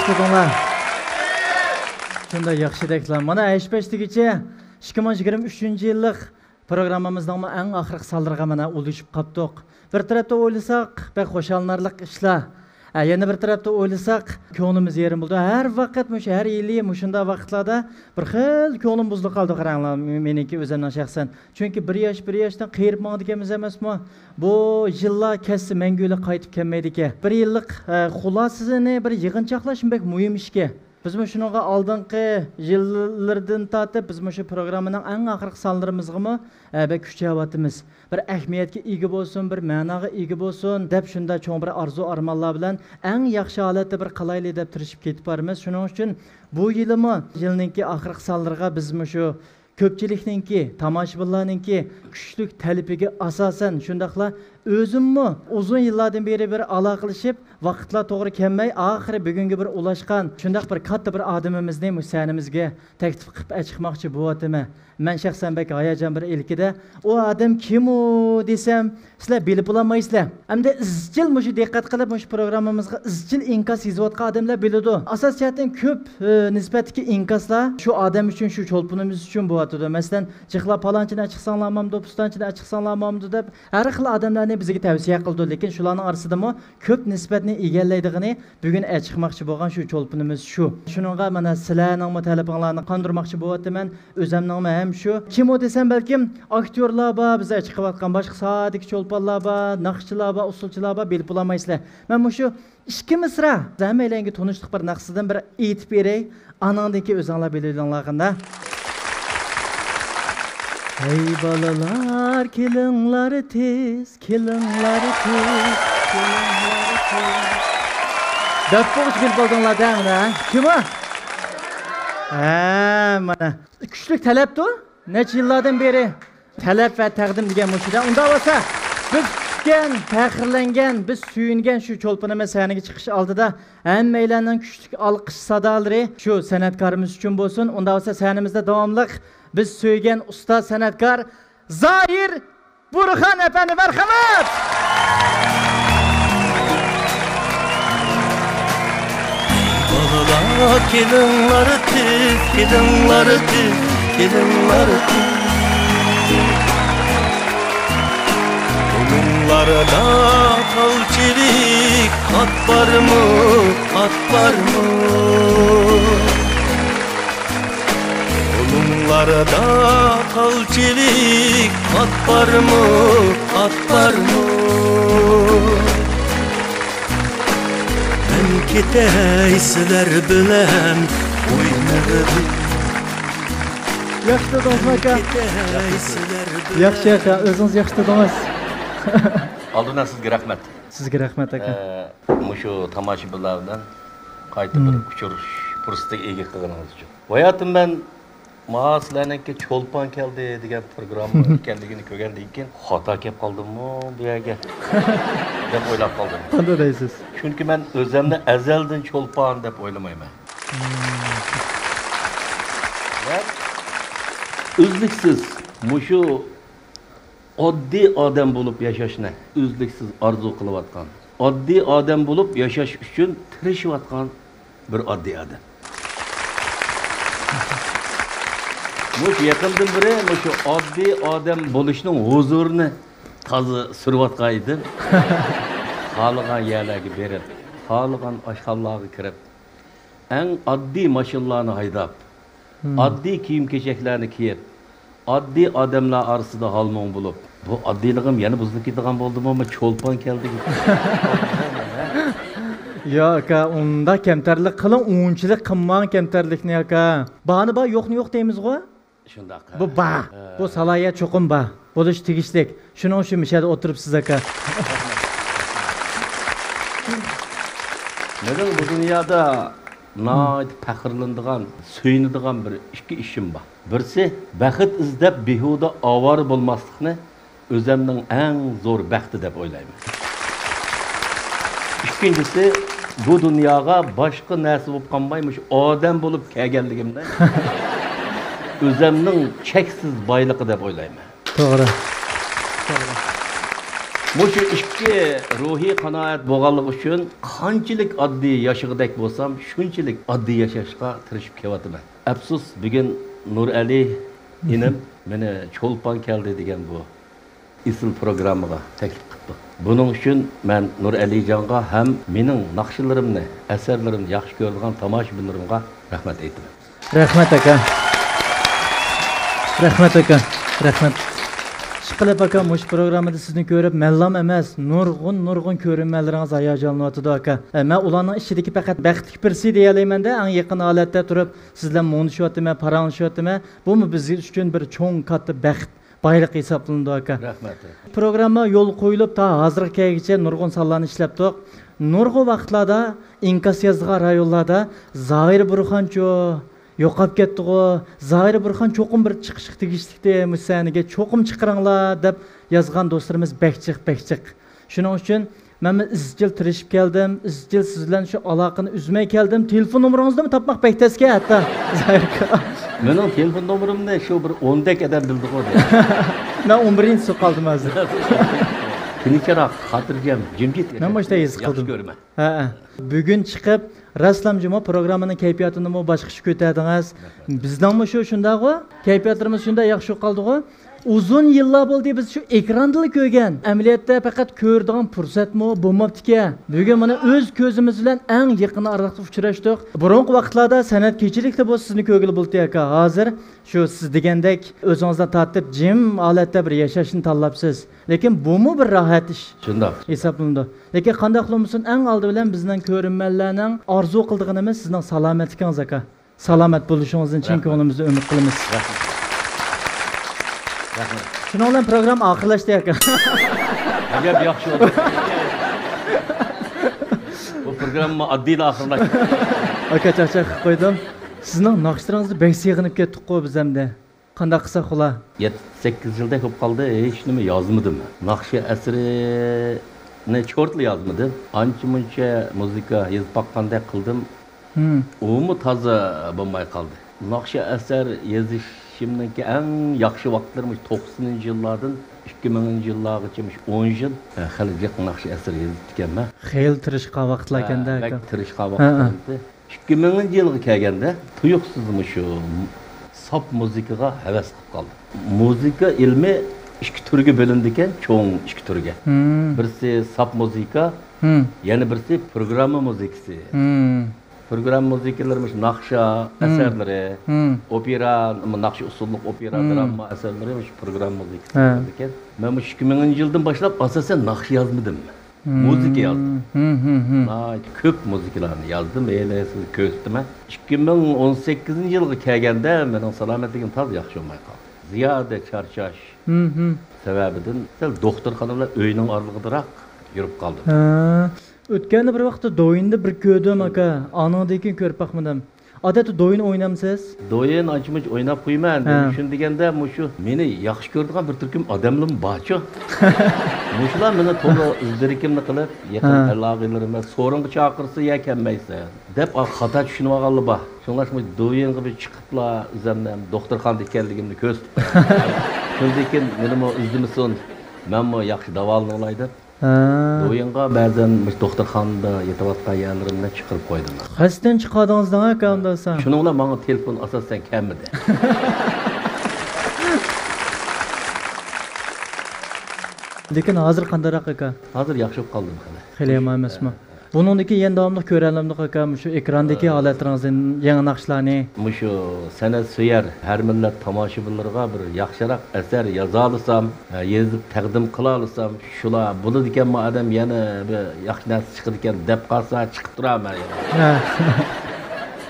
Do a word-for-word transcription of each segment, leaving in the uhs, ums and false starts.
تۇتۇڭلار. شۇنداق ياخشىدەكلا. مانا ھەش-پەش دېگۈچە ئىككى مىڭ يىگىرمە ئۈچىنچى يىللىق پروگراممىمىزنىڭمۇ ئەڭ ئاخىرقى سانلىرىغا مانا ئۇلىشىپ قاپتۇق. بىر تەرەپتىن ئويلىساق، بەك خۇشاللىنارلىق ئىشلار. ھە، يەنە بىر تەرەپتىن ئويلىساق، كۆڭلىمىز يېرىم بولىدۇ. ھەر ۋاقىت مۇشۇ ھەر يىلى مۇشۇنداق ۋاقىتلاردا بىر خىل كۆڭلۈم بۇزۇلۇپ قالىدۇ، قاراڭلار، مېنىڭكى ئۆزۈمنىڭ شەخسەن. چۈنكى بىر ياش بىر ياشتىن قېرىپ ماڭىدىكەنمىز ئەمەسمۇ؟ بۇ يىللار كەتسە مەڭگۈلۈك قايتىپ كەلمەيدىكەن. بىر يىللىق، ئە، خۇلاسىسىنى بىر يىغىنچاقلاشمۇ بەك مۇھىم ئىشكەن. بىزمۇ شۇنىڭغا ئالدىنقى يىللىرىدىن تارتىپ بىزمۇ شۇ پروگراممىنىڭ ئەڭ ئاخىرقى سانلىرىمىزغىمۇ، ئە، بەك كۈچەۋاتىمىز. بىر ئەھمىيەتكە ئىگە بولسۇن، بىر مەناغا ئىگە بولسۇن دەپ شۇنداق چوڭ بىر ئارزۇ-ئارمانلار بىلەن ئەڭ ياخشى ھالەتتە بىر قىلايلى دەپ تىرىشىپ كېتىپ بارىمىز. شۇنىڭ ئۈچۈن بۇ يىلىمۇ يىلنىڭكى ئاخىرقى سانلىرىغا بىزمۇ شۇ كۆپچىلىكنىڭكى، تاماشىبىنلارنىڭكى كۈچلۈك تەلىپىگە ئاساسەن، شۇنداقلا ئۆزۈممۇ ئۇزۇن يىللاردىن بېرى بىر ئالاقىلىشىپ، ۋاقىتلار توغرا كەلمەي، ئاخىرى بۈگۈنگە بىر ئۇلاشقان شۇنداق بىر كاتتا بىر ئادىمىمىزنى مۇشۇ سەھنىمىزگە تەكلىپ قىلىپ ئەچىقماقچى بولۇۋاتىمەن. مەن شەخسەن بەك ھاياجان بىر ئىلكىدە. ئۇ ئادەم كىم ئۇ دېسەم، سىلەر بىلىپ بولالمايسىلەر. ئەمدى ئىزچىل مۇشۇ دىققەت قىلىپ، مۇشۇ پروگراممىمىزغا ئىزچىل ئىنكاس يېزىۋاتقان ئادەملەر بىلىدۇ. ئاساسىي جەھەتتىن كۆپ، ئە، نىسبەتتىكى ئىنكاسلار شۇ ئادەم ئۈچۈن، شۇ چولپىنىمىز ئۈچۈن بولۇۋاتىدۇ. مەسىلەن، جىقلا پالانچىنى ئەچىقساڭلارمامدۇ، پۇستانچىنى ئەچىقساڭلارمامدۇ دەپ، ھەر خىل ئادەملەرنى بىزگە تەۋسىيە قىلىدۇ. لېكىن شۇلارنىڭ ئارىسىدىمۇ كۆپ نىسبەتنى ئىگىلەيدىغىنى بۈگۈن ئەچىقماقچى بولغان شۇ چولپىنىمىز شۇ. شۇنىڭغا مانا سىلەرنىڭمۇ تەلىپىڭلارنى قاندۇرماقچى بولۇۋاتىمەن. ئۆزەمنىڭمۇ ھەم شۇ. كىم ئۇ دېسەم، بەلكىم ئاكتيورلار بار، بىز ئەچىقىۋاتقان باشقا ساھەدىكى چولپانلار بار، ناخشىچىلار بار، ئۇسسۇلچىلار بار، بىلىپ بولالمايسىلەر. مەن مۇشۇ ئىككى مىسرا ھەممەيلەنگە تونۇشلۇق بىر ناخشىسىدىن بىر ئېيتىپ بېرەي. ئانىڭدىن كېيىن ئۆزۈڭلار بىلىۋېلىڭلار قانداق؟ ھەي بالىلار، كېلىڭلار تېز، كېلىڭلار تېز، كېلىڭلار تېز. دەپ بولغۇچە بىلىپ بولدۇڭلار دە مانا. كىم ئۇ؟ ھە، مانا. كۈچلۈك تەلەپتۇ. نەچچە يىللاردىن بېرى تەلەپ ۋە تەقدىم دېگەن مۇشۇ-دە. ئۇنداق بولسا، بىز كۈتكەن، پەخىرلەنگەن، بىز سۆيۈنگەن شۇ چولپىنىمىز سەھنىگە چىقىش ئالدىدا ھەممەيلەننىڭ كۈچلۈك ئالقىش سادالىرى شۇ سەنئەتكارىمىز ئۈچۈن بولسۇن. ئۇنداق بولسا، سەھنىمىزدە داۋاملىق بىز سۆيگەن ئۇستاز سەنئەتكار زاھىر بۇرخان ئەپەندى، مەرھەمەت! بالىلار، كېلىڭلار تېز، كېلىڭلار تېز، كېلىڭلار تېز. قولۇڭلاردا قالچىلىك خەت بارمۇ، خەت بارمۇ؟ قولۇڭلاردا قالچىلىك خەت بارمۇ، خەت بارمۇ؟ مەن كېتەي سىلەر بىلەن ئوينىغىلى. ياخشى تۇردىڭىزمۇ، ئاكا؟ كېتەي سىلەر بىلەن. ياخشى، ئاكا، ئۆزىڭىز ياخشى تۇردىڭىز. ئالدىن سىزگە رەھمەت. سىزگە رەھمەت، ئاكا. ئە، مۇشۇ تاماشىبىنلار بىلەن قايتا بىر ئۇچرىشىش پۇرسىتىگە ئىگە قىلغىنىڭىز ئۈچۈن. باياتىن مەن، ما سىلەرنىڭكى چولپان كەلدى دېگەن پروگرامما ئىكەنلىكىنى كۆرگەندىن كېيىن، خاتا كەپ قالدىممۇ بۇ يەرگە دەپ ئويلاپ قالدىم. قانداق دەيسىز؟ چۈنكى مەن ئۆزۈمنى ئەزەلدىن چولپان دەپ ئويلىمايمەن. مەن ئۈزلۈكسىز مۇشۇ ئاددىي ئادەم بولۇپ ياشاشنى ئۈزلۈكسىز ئارزۇ قىلىۋاتقان، ئاددىي ئادەم بولۇپ ياشاش ئۈچۈن تىرىشىۋاتقان بىر ئاددىي ئادەم. مۇشۇ يېقىندىن بېرى مۇشۇ ئاددىي ئادەم بولۇشنىڭ ھۇزۇرىنى تازا سۈرۈۋاتقان ئىدىم. خالىغان يەرلەرگە بېرىپ، خالىغان ئاشخانىلارغا كىرىپ، ئەڭ ئاددىي ماشىنىلارنى ھەيدەپ، ئاددىي كىيىم-كېچەكلەرنى كىيىپ، ئاددىي ئادەملەر ئارىسىدا ھال-مۇڭ بولۇپ، بۇ ئاددىيلىقىم يەنە بۇزۇلۇپ كېتىدىغان بولدىمۇ؟ ما چولپان كەلدى. ياق، ئاكا، ئۇنداق كەمتەرلىك قىلىڭ، ئۇنچىلىك قىلماڭ كەمتەرلىكنى، ئاكا. بارنى بار، يوقنى يوق دەيمىزغۇ؟ شۇنداق. بۇ بار. ھە. بۇ سالاھىيەت چوقۇم بار. بولۇشى تېگىشلىك. شۇنىڭ ئۈچۈن مۇشۇ يەردە ئولتۇرۇپسىز، ئاكا. مېنىڭ بۇ دۇنيادا ناھايىتى پەخىرلىنىدىغان، سۆيۈنىدىغان بىر ئىككى ئىشىم بار. بىرسى، بەخت ئىزدەپ بىھۇدە ئاۋارە بولماسلىقنى ئۆزەمنىڭ ئەڭ زور بەختى دەپ ئويلايمەن. ئىككىنچىسى، بۇ دۇنياغا باشقا نەرسە بولۇپ قالماي، مۇشۇ ئادەم بولۇپ كەلگەنلىكىمنى ئۆزەمنىڭ چەكسىز بايلىقى دەپ ئويلايمەن. توغرا. توغرا. مۇشۇ ئىككى روھىي قانائەت بولغانلىقى ئۈچۈن قانچىلىك ئاددىي ياشىغۇدەك بولسام، شۇنچىلىك ئاددىي ياشاشقا تىرىشىپ كېلىۋاتىمەن. ئەپسۇس، بۈگۈن نۇرئەلى ئىنىم مېنى چولپان كەلدى دېگەن بۇ ئېسىل پروگراممىغا تەكلىپ قىپتۇ. بۇنىڭ ئۈچۈن مەن نۇرئەلىجانغا ھەم مېنىڭ ناخشىلىرىمنى، ئەسەرلىرىمنى ياخشى كۆرىدىغان تاماشىبىنلىرىمغا رەھمەت ئېيتىمەن. رەھمەت، ئاكا. رەھمەت، ئاكا. رەھمەت. ئىشقىلىپ، ئاكا، مۇشۇ پروگراممىدا سىزنى كۆرۈپ، مەنلام ئەمەس، نۇرغۇن، نۇرغۇن كۆرۈرمەنلىرىڭىز ھاياجانلىنىۋاتىدۇ، ئاكا. ئە، مەن ئۇلارنىڭ ئىچىدىكى پەقەت بەختلىك بىرسى دېيەلەيمەن-دە، ئەڭ يېقىن ھالەتتە تۇرۇپ، سىز بىلەن مۇڭدىشىۋاتىمەن، پاراڭلىشىۋاتىمەن. بۇمۇ بىز ئۈچۈن بىر چوڭ، كاتتا بەخت، بايلىق ھېسابلىنىدۇ، ئاكا. رەھمەت، رەھمەت. پروگرامما يولغا قويۇلۇپ، تا ھازىرغا كەلگۈچە نۇرغۇن سانلارنى ئىشلەپتۇق. نۇرغۇن ۋاقىتلاردا ئىنكاس يازىدىغان رايونلاردا، «زاھىر بۇرخانچۇ يوقاپ كەتتىغۇ، زاھىر بۇرخان چوقۇم بىر چىقىشقا تېگىشلىكتى مۇشۇ سەھنىگە، چوقۇم چىقىرىڭلار» دەپ يازغان دوستلىرىمىز بەك جىق، بەك جىق. شۇنىڭ ئۈچۈن مەنمۇ ئىزچىل تىرىشىپ كەلدىم، ئىزچىل سىز بىلەن شۇ ئالاقىنى ئۈزمەي كەلدىم. تېلېفون نومۇرىڭىزنىمۇ تاپماق بەك تەسكەن ھەتتا، زاھىر ئاكا. مېنىڭ تېلېفون نومۇرۇمنى شۇ بىر ئوندەك ئادەم بىلدىغۇ دەيدۇ. مەن ئون بىرىنچىسى قالدىم ھازىر. تىنچراق، خاتىرجەم، جىمجىت ياشاش مەن مۇشۇنداق ھېس ياخشى قىلدىم. كۆرىمەن. ھەئە. بۈگۈن چىقىپ، راسلام جۇمۇ پروگراممىنىڭ كەيپىياتىنىمۇ باشقىچە كۆتەردىڭىز. رەھمەت. بىزنىڭمۇ شۇ شۇنداقغۇ؟ كەيپىياتلىرىمىز شۇنداق ياخشى بولۇپ قالدىغۇ؟ ئۇزۇن يىللار بولدى بىز شۇ ئېكراندىلا كۆرگەن. ئەمەلىيەتتە پەقەت كۆرىدىغان پۇرسەتمۇ بولماپتىكەن. بۈگۈن مانا ئۆز كۆزىمىز بىلەن ئەڭ يېقىن ئارىلىقتا ئۇچراشتۇق. بۇرۇنقى ۋاقىتلاردا سەنئەت كېچىلىكتە بولسا سىزنى كۆرگىلى بولاتتى ئاكا. ھازىر شۇ سىز دېگەندەك ئۆزىڭىزدىن تارتىپ جىم ھالەتتە بىر ياشاشنى تاللاپسىز. لېكىن بۇمۇ بىر راھەت ئىش شۇنداق. ھېسابلىنىدۇ. لېكىن قانداقلا بولمىسۇن، ئەڭ ئالدى بىلەن بىزنىڭ كۆرۈرمەنلەرنىڭ ئارزۇ قىلىدىغىنىمىز سىزنىڭ سالامەتلىكىڭىز ئاكا. سالامەت بولۇشىڭىزنى چىن رەھمەت. كۆڭلىمىزدىن ئۈمىد قىلىمىز. رەھمەت. رەھمەت. شۇنىڭ بىلەن پروگرامما ئاخىرلاشتى ئاكا. ئەجەب ياخشى بولدى. بۇ پروگرامما ئاددىيلا ئاخىرلاشتى. ئاكا، چاقچاق قىلىپ قويدۇم. سىزنىڭ ناخشىلىرىڭىزنى بەك سېغىنىپ كەتتۇققۇ بىز ئەمدى. قانداق قىلساق بولا؟ يەتتە سەككىز يىلدەك بولۇپ قالدى، ھېچنېمە يازمىدىم. ناخشا ئەسىرىنى چورتلا يازمىدىم. ئانچە مۇنچە مۇزىكا يېزىپ باققاندەك قىلدىم. ھىم. ئۇمۇ تازا بولماي قالدى. ناخشا ئەسەر يېزىشىمنىڭكى ئەڭ ياخشى ۋاقىتلىرى مۇشۇ توقسىنىنچى يىللاردىن ئىككى مىڭىنچى يىللارغىچە مۇشۇ ئون يىل، ھە، خېلى جىق ناخشا ئەسەر يېزىپتىكەنمەن. خېلى تىرىشقان ۋاقىتلار ھە، ئىكەن-دە، بەك ئاكا. تىرىشقان ھە، ھە. ۋاقىتلار ئىدى. ئىككى مىڭىنچى يىلغا كەلگەندە تۇيۇقسىز مۇشۇ ساپ مۇزىكىغا ھەۋەس قىلىپ قالدىم. مۇزىكا ئىلمى ئىككى تۈرگە بۆلۈنىدىكەن، چوڭ ئىككى تۈرگە. ھىم. بىرسى ساپ مۇزىكا، ھىم. يەنە بىرسى پروگرامما مۇزىكىسى. ھىم. پروگرامما مۇزىكىلىرى مۇشۇ ناخشا ھىم. ئەسەرلىرى، ھىم. ئوپېرا، ناخشا ئۇسسۇللۇق ئوپېرا، ھىم. دراما ئەسەرلىرى مۇشۇ پروگرامما مۇزىكىسى ھە. بولىدىكەن. مەن مۇشۇ ئىككى مىڭىنچى يىلدىن باشلاپ ئاساسەن ناخشا يازمىدىم. ھىم. مۇزىكا يازدىم. ھىم، ھىم، ھىم. ناھايىتى كۆپ مۇزىكىلارنى يازدىم، ھېلى سىزگە كۆرسىتىمەن. ئىككى مىڭ ئون سەككىزىنچى يىلغا كەلگەندە مېنىڭ سالامەتلىكىم تازا ياخشى بولماي قالدى. زىيادە چارچاش ھىم، ھىم. سەۋەبىدىن سەل دوختۇرخانا بىلەن ئۆينىڭ ئارىلىقىدىراق يۈرۈپ قالدىم. ھە. ئۆتكەندە بىر ۋاقىتتا دويىندا بىر كۆردۈم، ئاكا. ئانىڭدىن كېيىن كۆرۈپ باقمىدىم. ئادەتتە دويىن ئوينامسىز؟ دويىن ئانچە-مۇنچە ئويناپ قويىمەن. ھە. لېكىن شۇنى دېگەندە، مۇشۇ مېنى ياخشى كۆرىدىغان بىر تۈركۈم ئادەملىرىمۇ بارچۇ. مۇشۇلار مېنى تولا ئىز-دېرىكىمنى قىلىپ، يېقىن ھە. ئالاقىلىرىم ۋە سورۇنغا چاقىرسا، يا كەلمەيسەن دەپ، ئا، خاتا چۈشىنىۋالغانلار بار. شۇڭلاشقا مۇشۇ دويىنغا بىر چىقىپلا، ئۆزۈمنى دوختۇرخانىدا ئىكەنلىكىمنى كۆرسىتىپ قويدۇم. شۇندىن كېيىن مېنىمۇ ئىزدىمىسۇن، مەنمۇ ياخشى داۋالىنىۋالاي دەپ. ھە. دويىنغا بەزەن مۇشۇ دوختۇرخانىدا يېتىۋاتقان يەرلىرىمنى چىقىرىپ قويدۇم. قەستەن چىقاردىڭىز دەڭ ئاكا، ئۇنداقسا. شۇنىڭ بىلەن ماڭا تېلېفون ئاساسەن كەلمىدى. لېكىن ھازىر قانداقراق ئاكا؟ ھازىر ياخشى بولۇپ قالدىم خېلى. خېلى يامان ئەمەسمۇ؟ بۇنىڭدىن كېيىن يەنە داۋاملىق كۆرەلەمدۇق ئاكا، مۇشۇ ئېكراندىكى ھالەتلىرىڭىزدىن يېڭى ناخشىلارنى؟ مۇشۇ سەنئەت سۆيەر ھەر مىللەت تاماشىبىنلىرىغا بىر ياخشىراق ئەسەر يازالىسام، يېزىپ تەقدىم قىلالىسام، شۇلار بولىدىكەنمۇ، ئادەم يەنە بىر ياخشى نەرسە چىقىدىكەن دەپ قالسا، چىقىپ تۇرامەن يەنە. ھە.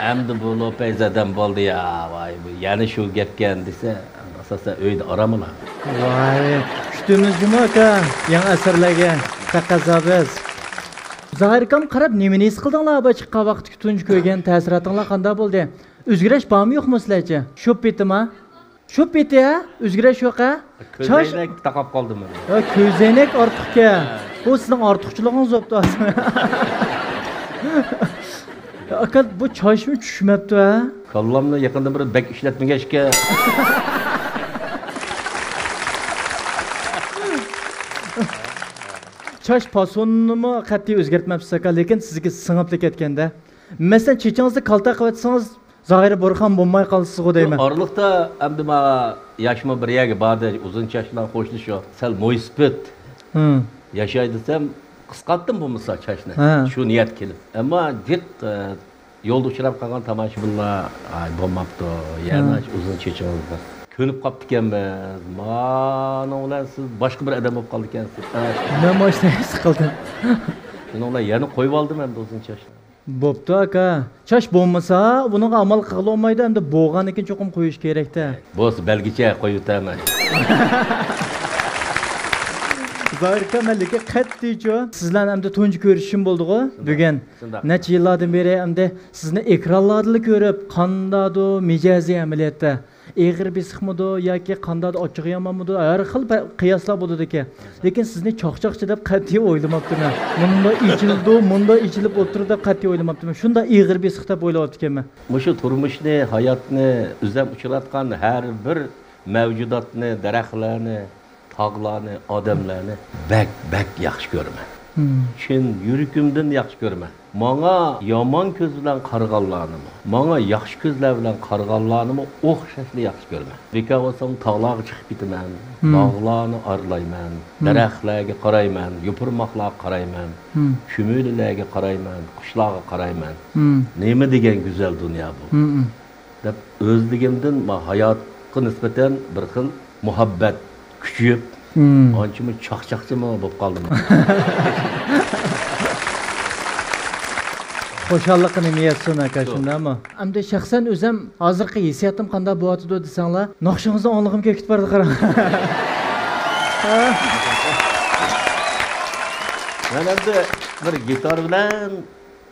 ئەمدى بۇ لوپەي زادەم بولدى يا، ۋاي، بۇ يەنە شۇ گەپكەن دېسە، ئاساسەن ئۆيدە ئارام ئالا. ۋاي، كۈتىمىز جۇمۇ ئاكا، يېڭى ئەسەرلەرگە تەقەززا بىز. زاھىر ئاكام قاراپ نېمىنى ھېس قىلدىڭلار؟ بۇ چىققان ۋاقىتتىكى تۇنجى كۆرگەن تەسىراتىڭلار قانداق بولدى؟ ئۆزگىرىش بارمۇ يوقمۇ سىلەرچە؟ شۇ پېتىما؟ شۇ پېتى ھە؟ ئۆزگىرىش يوق ھە؟ چاچ كۆزەينەك تاقاپ قالدىم مەن. ھە، كۆزەينەك ئارتۇقكەن. ھە. بۇ سىزنىڭ ئارتۇقچىلىقىڭىز بوپتۇ. ئاكا، بۇ چاچمۇ چۈشمەپتۇ ھە؟ كاللامنى يېقىندىن بېرى بەك ئىشلەتمىگەچكە. چاچ پاسونىنىمۇ قەتئىي ئۆزگەرتمەپسىز ئاكا، لېكىن سىزگە سىڭىپلا كەتكەندە. مەسىلەن، چېچىڭىزنى كالتا قىلىۋەتسىڭىز، زاھىرە بورخان بولماي قالىسىزغۇ دەيمەن. ئارىلىقتا ئەمدى ما ياشمۇ بىر يەرگە باردى، ئۇزۇن چاچ بىلەن خوشلىشىپ، سەل مويسىپىت ھىم. ياشاي دېسەم، قىسقارتتىم بولمىسا چاچنى. ھە. شۇ نىيەت كېلىپ. ئەمما جىق، ئە، يولدا ئۇچراپ قالغان تاماشىبىنلار، «ئاي، بولماپتۇ، يەنە ھە. ئۇزۇن چېچىڭىزغا كۆنۈپ قاپتىكەنمىز، مانىڭ بىلەن سىز باشقا بىر ئادەم بولۇپ قالىدىكەنسىز.» مەن مانا شۇنداق ھېس قىلدىم. شۇنىڭ بىلەن يەنە قويۇۋالدىم ئەمدى ئۇزۇن چاچنى. بوپتۇ، ئاكا. چاچ بولمىسا، بۇنىڭغا ئامال قىلغىلى بولمايدۇ، ئەمدى بولغاندىن كېيىن چوقۇم قويۇش كېرەك-دە. بولسا، بەلگىچە قويۇۋېتەرمەن. زاھىر ئاكا، مەن لېكىن قەتئىيچۇ. سىز بىلەن ئەمدى تۇنجى كۆرۈشۈشۈم بولدىغۇ، شۇنداق. بۈگۈن. شۇنداق. نەچچە يىللاردىن بېرى ئەمدى سىزنى ئېكرانلاردىلا كۆرۈپ، قانداقدۇ مىجەزى ئەمەلىيەتتە؟ ئېغىر بېسىقمىدۇ ياكى قانداقدۇ، ئاچچىقى يامانمىدۇ؟ ھەر خىل پە-، قىياسلار بولىدىكەن. لېكىن سىزنى چاقچاقچى دەپ قەتئىي ئويلىماپتىمەن. مۇنداق ئېچىلىدۇ، مۇنداق ئېچىلىپ ئولتۇرىدۇ دەپ قەتئىي ئويلىماپتىمەن. شۇنداق ئېغىر بېسىق دەپ ئويلاۋاتىدىكەنمەن. مۇشۇ تۇرمۇشنى، ھاياتنى ئۆزۈم ئۇچراتقان ھەر بىر مەۋجۇداتنى، دەرەخلەرنى، تاغلارنى، ئادەملەرنى بەك، بەك ياخشى كۆرىمەن. مم. چىن يۈرىكىمدىن ياخشى كۆرىمەن. ماڭا يامان كۆز بىلەن قارىغانلارنىمۇ، ماڭا ياخشى كۆزلەر بىلەن قارىغانلارنىمۇ ئوخشاشلا ياخشى كۆرىمەن. بىكار بولسام تاغلارغا چىقىپ كېتىمەن، مم. باغلارنى ئارىلايمەن، مم. دەرەخلەرگە قارايمەن، يوپۇرماقلارغا قارايمەن، مم. چۈمۈلىلەرگە قارايمەن، قۇشلارغا قارايمەن. مم. نېمە دېگەن گۈزەل دۇنيا بۇ! مم، مم. دەپ ئۆزلۈكۈمدىن ما-، ھاياتقا نىسبەتەن بىر خىل مۇھەببەت كۈچىيىپ، مم. ئانچىمۇ چاقچاقچىمۇ بولۇپ قالدىم. خۇشاللىقى نېمە يەتسۇن، ئاكا، شۇ. شۇنداقمۇ؟ ئەمدى شەخسەن ئۆزۈم ھازىرقى ھېسسىياتىم قانداق بولۇۋاتىدۇ دېسەڭلار، ناخشىڭىزنى ئاڭلىغۇم كېلىپ كېتىپ بارىدۇ، قاراڭ. مەن ئەمدى بىر گىتار بىلەن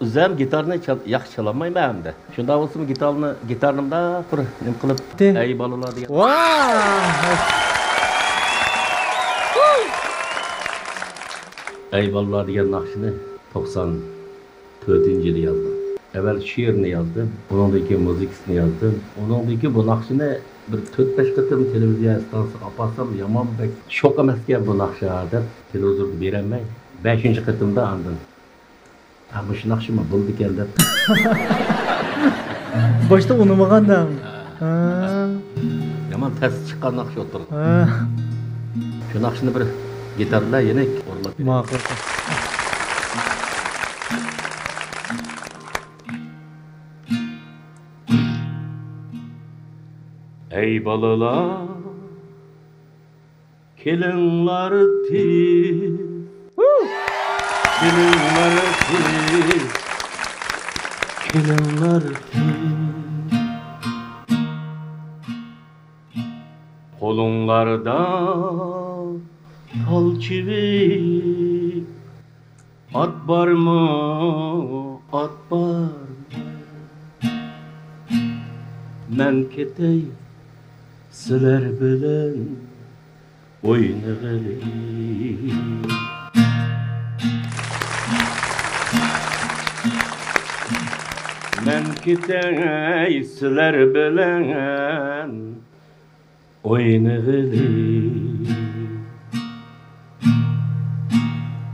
ئۆزۈم گىتارنى چال-، ياخشى چالالمايمەن ئەمدى. شۇنداق بولسىمۇ گىتارنى، گىتارنى مۇنداق بىر نېمە قىلىپ، دە. ئەي بالىلار دېگەن. ۋاي! ئەي بالىلار دېگەن ناخشىنى توقسان تۆتىنچى يىلى يازغان. ئەۋۋەل شېئىرنى يازدىم، ئۇنىڭدىن كېيىن مۇزىكىسىنى يازدىم. ئۇنىڭدىن كېيىن بۇ ناخشىنى بىر تۆت-بەش قېتىم تېلېۋىزىيە ئىستانسىسىغا ئاپارسام، يامان بەك شوق ئەمەسكەن بۇ ناخشا دەپ، تېلېۋىزورغا بېرەلمەي، بەشىنچى قېتىمدا ئاندىن ھە، مۇشۇ ناخشىمۇ بولىدىكەن دەپ. باشتا ئۇنىمىغاندا. ھە. يامان تەس چىققان ناخشا ئوتتۇرىغا. ھە. شۇ ناخشىنى بىر گىتار بىلەن يېنىك ئورۇنلاپ بېرەي. ماقۇل. ئەي بالىلار، كېلىڭلار تېز، كېلىڭلار تېز، كېلىڭلار تېز. قولۇڭلاردا تال چىۋىق، ئات بارمۇ، ئات بارمۇ؟ مەن كېتەي سىلەر بىلەن ئوينىغىلى. مەن كېتەي سىلەر بىلەن ئوينىغىلى.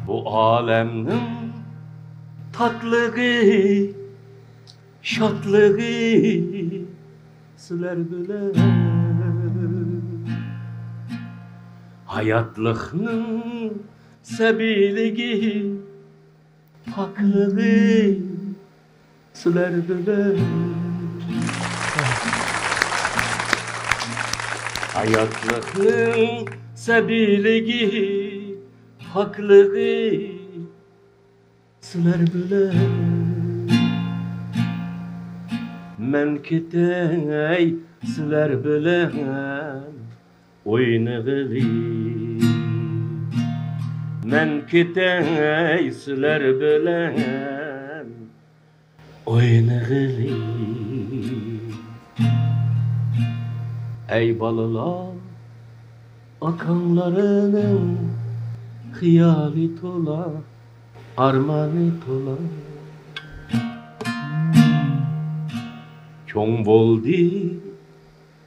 بۇ ئالەمنىڭ تاتلىقى، شادلىقى سىلەر بىلەن. ھاياتلىقنىڭ سەبىيلىكى، پاكلىقى سىلەر بىلەن. ھاياتلىقنىڭ سەبىيلىكى، پاكلىقى سىلەر بىلەن. مەن كېتەي سىلەر بىلەن ئوينىغىلى. مەن كېتەي سىلەر بىلەن ئوينىغىلى. ئەي بالىلار، ئاكاڭلارنىڭ خىيالى تولا، ئارمانى تولا. چوڭ بولدى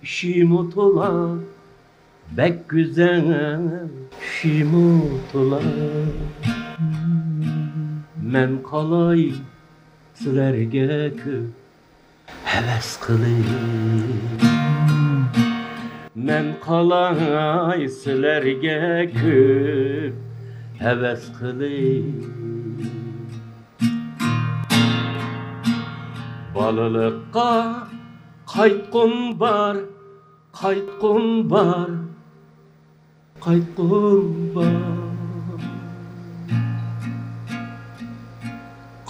ئىشىمۇ تولا، بەك گۈزەل چۈشىمۇ تولا. مەن قالاي سىلەرگە كۆپ ھەۋەس قىلىپ. مەن قالاي سىلەرگە كۆپ ھەۋەس قىلىپ. بالىلىققا قايتقۇم بار، قايتقۇم بار، قايتقۇم بار.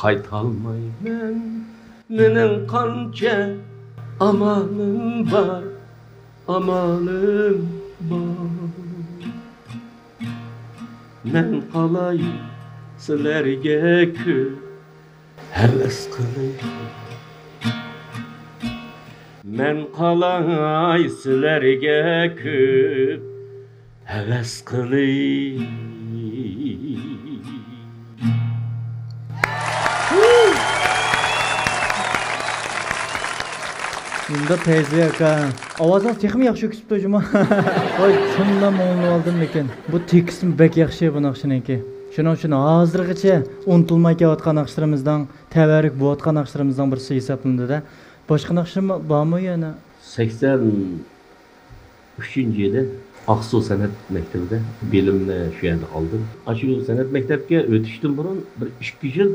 قايتالمايمەن، مېنىڭ قانچە ئامالىم بار، ئامالىم بار. مەن قالاي سىلەرگە كۆپ ھەۋەس قىلىپ. مەن قالاي سىلەرگە كۆپ ھەۋەس قىلىپ. ئىندى پەيزى ئاكا، ئاۋازىڭىز تېخىمۇ ياخشى كېتىپتۇ جۇمۇ. ۋاي، چىنلا مۇڭلىنىۋالدىم لېكىن. بۇ تېكىستمۇ بەك ياخشى بۇ ناخشىنىڭكى. شۇنىڭ ئۈچۈن ھازىرغىچە ئۇنتۇلماي كېلىۋاتقان ناخشىلىرىمىزنىڭ، تەۋەررۈك بولۇۋاتقان ناخشىلىرىمىزنىڭ بىرسى ھېسابلىنىدۇ-دە. باشقا ناخشا بارمۇ يەنە؟ سەكسەن ئۈچىنچى يىلى ئاقسۇ سەنئەت مەكتىۋىدە بىلىمنى شۇ يەردە ئالدىم. ئاشۇ سەنئەت مەكتەپكە ئۆتۈشتىن بۇرۇن بىر ئىككى يىل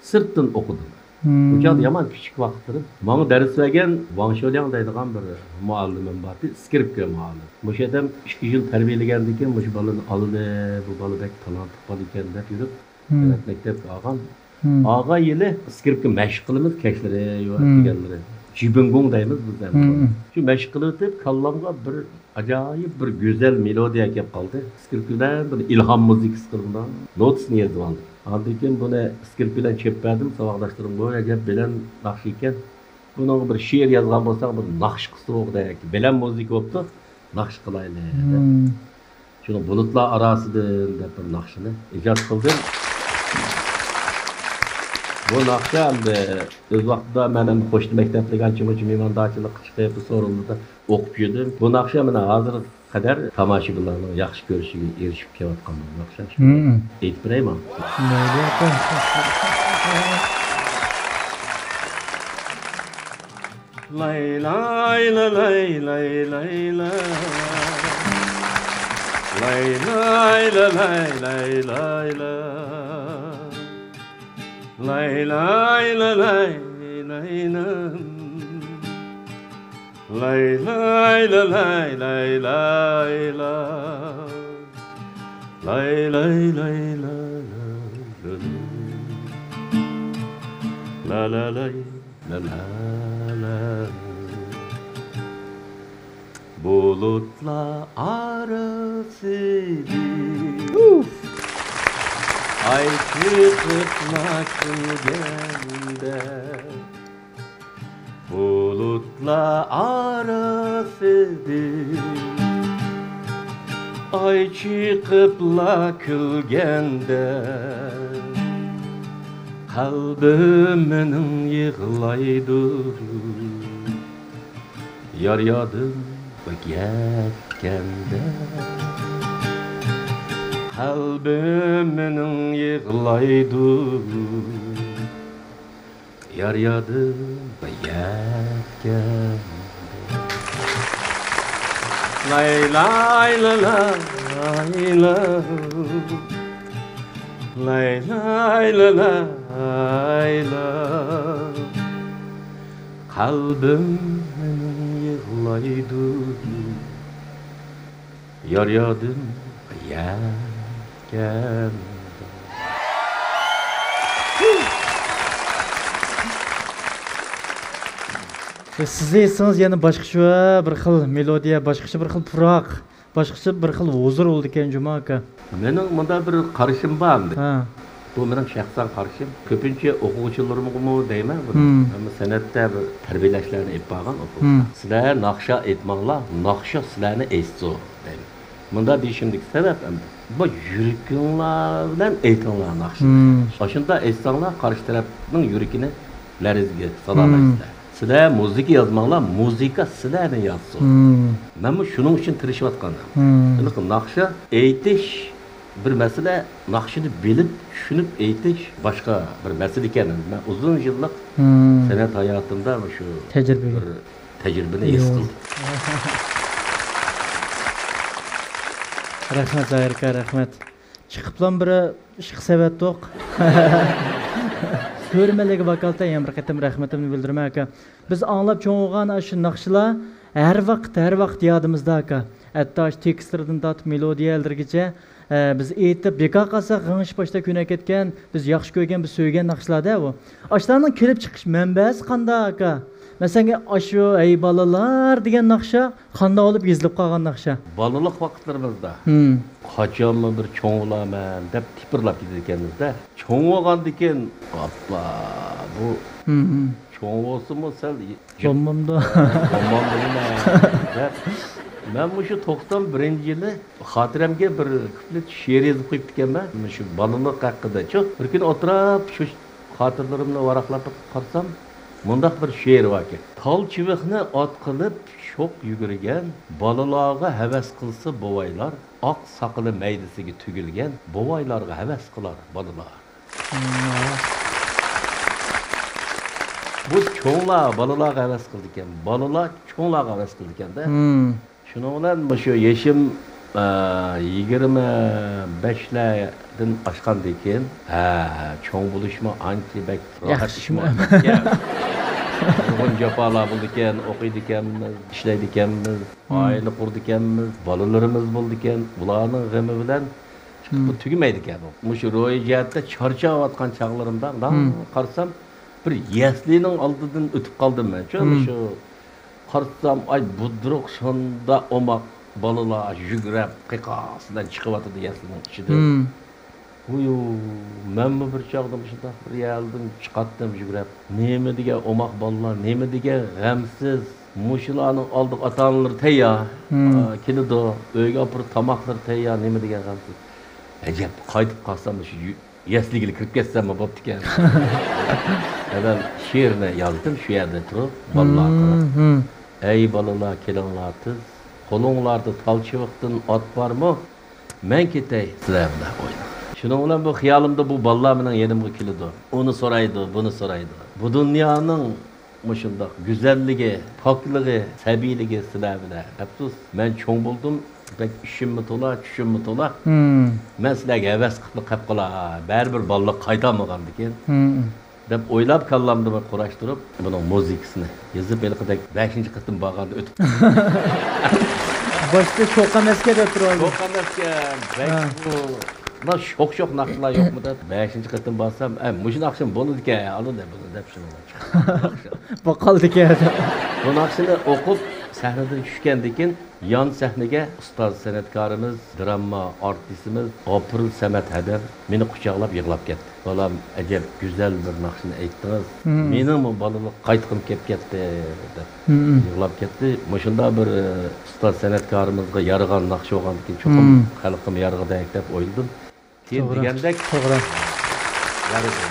سىرتتىن ئوقۇدۇم. مم. ئۇ چاغدا يامان كىچىك ۋاقىتلىرىم. ماڭا دەرس بەرگەن ۋاڭ شولياڭ دەيدىغان بىر مۇئەللىمىم بار ئىدى، ئىسكرىپكا مۇئەللىم. مۇشۇ ئادەم ئىككى يىل تەربىيەلىگەندىن كېيىن، مۇشۇ بالىنى ئالىلى، بۇ بالا بەك تالانتلىق بالا ئىكەن دەپ يۈرۈپ، مم. سەنئەت مەكتەپكە ئالغان. مم. ئالغان يىلى ئىسكرىپكا مەشىق قىلىمىز، كەچلىرى يو مم. دېگەنلىرى. جىبىڭگۇڭ دەيمىز بىز ئەمدى. مم. شۇ مەشىق قىلىۋېتىپ، كاللامغا بىر ئاجايىپ بىر گۈزەل مېلودىيە كەپ قالدى. ئىسكرىپكا بىلەن بىر ئىلھام مۇزىكىسى قىلغان نوتىسىنى يېزىۋالدىم. ئاندىن كېيىن بۇنى ئىسكرىپكا بىلەن چېلىپ بەردىم. ساۋاقداشلىرىم، بۇ ئەجەب بىلەن ناخشا ئىكەن. بۇنىڭغا بىر شېئىر يازغان بولساڭ، بىر ناخشا قىلسا بولغۇدەك. بىلەن مۇزىكا بوپتۇ، ناخشا قىلايلى دەپ. مم. شۇنىڭ بۇلۇتلار ئاراسىدىن دەپ بىر ناخشىنى ئىجاد قىلدىم. بۇ ناخشا ئەمدى ئۆز ۋاقتىدا مەن ئەمدى قوشنا مەكتەپلەرگە ئانچە-مۇنچە مېھماندارچىلىققا چىقىپ، بۇ سورۇنلاردا ئوقۇپ يۈردۈم. بۇ ناخشا مانا ھازىرغا قەدەر تاماشىبىنلارنىڭ ياخشى كۆرۈشىگە ئېرىشىپ كېلىۋاتقان بۇ ناخشا. شۇنى مم. ئېيتىپ بېرەيمۇ؟ مەيلى، ئاكا. لاي لاي لا لاي لاي لاي لا. لاي لاي لا لاي لاي لاي لا. لاي لاي لا لاي لاي لا. لاي لاي لا لاي لاي لاي لا. لاي لاي لاي لا لا لا. لا لا لاي. لا لا لا. بۇلۇتلار ئارىسىدىن ئۇف. ئاي چىقىپلا كۈلگەندە، بۇلۇتلار ئارىسىدىن ئاي چىقىپلا كۈلگەندە، قەلبىم مېنىڭ يىغلايدۇ. يار يادىم بەك يەتكەندە، قەلبىم مېنىڭ يىغلايدۇ. يار يادىم بەك يەتكەندە. لاي لاي لا لاي لا. لاي لاي لا لاي لا. قەلبىم مېنىڭ يىغلايدۇ. يار يادىم يەتكەندە. سىز ئېيتسىڭىز يەنە باشقىچە بىر خىل مېلودىيە، باشقىچە بىر خىل پۇراق. باشقىچە بىر خىل ھۇزۇر بولىدىكەن جۇما ئاكا. مېنىڭ مۇنداق بىر قارىشىم بار ئەمدى. ھە. بۇ مېنىڭ شەخسەن قارىشىم. كۆپىنچە ئوقۇغۇچىلىرىمغىمۇ دەيمەن بۇنى. مم. ھەممە سەنئەتتە بىر تەربىيەلەشلەرنى ئېلىپ بارغان ئوقۇغۇچىلار. مم. سىلەر ناخشا ئېيتماڭلار، ناخشا سىلەرنى ئېيتسۇن دەيمەن. مۇنداق دېيىشىمدىكى سەۋەب ئەمدى، بۇ يۈرىكىڭلار بىلەن ئېيتىڭلار ناخشىنى. مم. ئاشۇنداق ئېيتساڭلار قارشى تەرەپنىڭ يۈرىكىنى لەرزىگە سالالايسىلەر. مم. سىلەر مۇزىكا يازماڭلار، مۇزىكا سىلەرنى يازسۇن. مم. مەنمۇ شۇنىڭ ئۈچۈن تىرىشىۋاتقان. مم. ھېلىقى ناخشا ئېيتىش بىر مەسىلە، ناخشىنى بىلىپ، چۈشىنىپ ئېيتىش باشقا بىر مەسىلە ئىكەن. مەن ئۇزۇن يىللىق مم. سەنئەت ھاياتىمدا مۇشۇ تەجرىبىگە. بىر تەجرىبىنى ھېس يو. قىلدىم. رەھمەت، زاھىر ئاكا، رەھمەت. چىقىپلام بىر ئىشقا سەۋەتتۇق. كۆرۈرمەنلەرگە ۋاكالىتەن يەنە بىر قېتىم رەھمىتىمنى بىلدۈرىمەن، ئاكا. بىز ئاڭلاپ چوڭ بولغان ئاشۇ ناخشىلار ھەر ۋاقىت، ھەر ۋاقىت يادىمىزدا، ئاكا. ھەتتا ئاشۇ تېكىستلىرىدىن تارتىپ مېلودىيەلىرىگىچە، ئە، بىز ئېيتىپ، بىكار قالساق غىڭشىپ باشتا كۆنۈپ كەتكەن، بىز ياخشى كۆرگەن، بىز سۆيگەن ناخشىلار-دە بۇ. ئاشۇلارنىڭ كېلىپ چىقىش مەنبەسى قانداق، ئاكا؟ مەسىلەن، ئاشۇ «ھەي بالىلار» دېگەن ناخشا قانداق بولۇپ يېزىلىپ قالغان ناخشا؟ بالىلىق ۋاقىتلىرىمىزدا، ھىم. قاچانمۇ بىر چوڭ بولارمەن دەپ تىپىرلاپ كېتىدىكەنمىز-دە. چوڭ بولغاندىكىن، ئاپپا، بۇ ھىم، ھىم. چوڭ بولسىمۇ سەل ي-، جىق-، بولمامدۇ؟ بولمامدۇ نېمە دەپ، مەن مۇشۇ توقسان بىرىنچى يىلى خاتىرەمگە بىر كۇپلېت شېئىر يېزىپ قويۇپتىكەنمەن. مۇشۇ بالىلىق ھەققىدە-چۇ. بىر كۈنى ئولتۇرۇپ، شۇ خاتىرىلىرىمنى ۋاراقلاپ بېقىپ قارىسام، مۇنداق بىر شېئىر باركەن. تال چىۋىقنى ئات قىلىپ شوق يۈگۈرگەن، بالىلارغا ھەۋەس قىلسا بوۋايلار، ئاق ساقىلى مەيدىسىگە تۈگۈلگەن بوۋايلارغا ھەۋەس قىلار بالىلار. بۇ چوڭلار بالىلارغا ھەۋەس قىلىدىكەن، بالىلار چوڭلارغا ھەۋەس قىلىدىكەن-دە. مم. شۇنىڭ بىلەن مۇشۇ يېشىم، ئە، يىگىرمە بەشلەردىن ئاشقاندىن كېيىن، ھە، چوڭ بولۇشمۇ ئانچە بەك راھەت ياخشىمۇ ئىشمۇ ئەمەسكەن. نۇرغۇن جاپالار بولىدىكەن، ئوقۇيدىكەنمىز، ئىشلەيدىكەنمىز، مم. ئائىلە قۇرىدىكەنمىز، بالىلىرىمىز بولىدىكەن، ئۇلارنىڭ غېمى بىلەن مم. بۇ تۈگىمەيدىكەن بۇ. مۇشۇ روھىي جەھەتتە چارچاۋاتقان چاغلىرىمدا، مۇنداق مم. قارىسام، بىر يەسلىنىڭ ئالدىدىن ئۆتۈپ قالدىم مەن. شۇ، مم. شۇ قارىسام، ئاي، بۇدرۇق شۇنداق ئوماق بالىلار يۈگرەپ، قىقاس بىلەن چىقىۋاتىدۇ يەسلىنىڭ ئىچىدىن. مم. ۋۇيۇ، مەنمۇ بىر چاغدا مۇشۇنداق بىر يەردىن چىقاتتىم يۈگرەپ. نېمە دېگەن ئوماق بالىلار، نېمە دېگەن غەمسىز. مۇشۇلارنىڭ ئالدىغا ئاتا-ئانىلىرى تەييار، مم. ئا، كېلىدۇ. ئۆيگە ئاپىرىپ تاماقلىرى تەييار، نېمە دېگەن غەمسىز. ئەجەب، قايتىپ قالسام مۇشۇ يۇ-، يەسلىگىلا كىرىپ كەتسەممۇ بوپتىكەن. ئەۋەل شېئىرنى يازدىم شۇ يەردە تۇرۇپ، بالىلارغا قاراپ. مم، مم. ئەي بالىلار، كېلىڭلار تېز، قولۇڭلاردا تال چىۋىقتىن ئات بارمۇ؟ مەن كېتەي سىلەر بىلەن ئويناپ. شۇنىڭ بىلەن بۇ خىيالىمدا بۇ بالىلار مېنىڭ يېنىمغا كېلىدۇ. ئۇنى سورايدۇ، بۇنى سورايدۇ. بۇ دۇنيانىڭ مۇشۇنداق گۈزەللىكى، پاكلىقى، سەبىيلىكى سىلەر بىلەن. ئەپسۇس، مەن چوڭ بولدۇم، بەك ئىشىممۇ تولا، چۈشۈممۇ تولا. مم. مەن سىلەرگە ھەۋەس قىلىپلا قېلىپ قالاي، بەرىبىر بالىلىق قايتالمىغاندىكىن. مم. دەپ ئويلاپ، كاللامدا بىر قۇراشتۇرۇپ، بۇنىڭ مۇزىكىسىنى يېزىپ، ھېلىقىدەك بەشىنچى قېتىم بارغاندا ئۆتۈپ. باشتا شوق ئەمەسكەن دەپ تۇرۇۋالدىم. شوق ئەمەسكەن، بەك ھە. بۇ، مۇنداق شوق-شوق ناخشىلار يوقمۇ دەپ، بەشىنچى قېتىم بارسام، ئە، مۇشۇ ناخشىمۇ بولىدىكەن، ئالىدۇ بۇنى دەپ شۇنى. بۇ قالدىكەن. بۇ ناخشىنى ئوقۇپ، سەھنىدىن چۈشكەندىن كېيىن، يان سەھنىگە ئۇستاز سەنئەتكارىمىز، دراما ئارتىسىمىز ئاپىرىل سەمەت ھەدەم مېنى قۇچاقلاپ يىغلاپ كەتتى. «بالام، ئەجەب گۈزەل بىر ناخشىنى ئېيتتىڭىز. مم. مېنىڭمۇ بالىلىق قايتقۇم كېلىپ كەتتى» دەپ مم. يىغلاپ كەتتى. مۇشۇنداق بىر، ئى، ئۇستاز سەنئەتكارىمىزغا يارىغان ناخشا بولغاندىكىن، چوقۇم مم. خەلقىمگە يارىغۇدەك دەپ ئويلىدىم. كېيىن توغرا. دېگەندەك توغرا. يارىدى.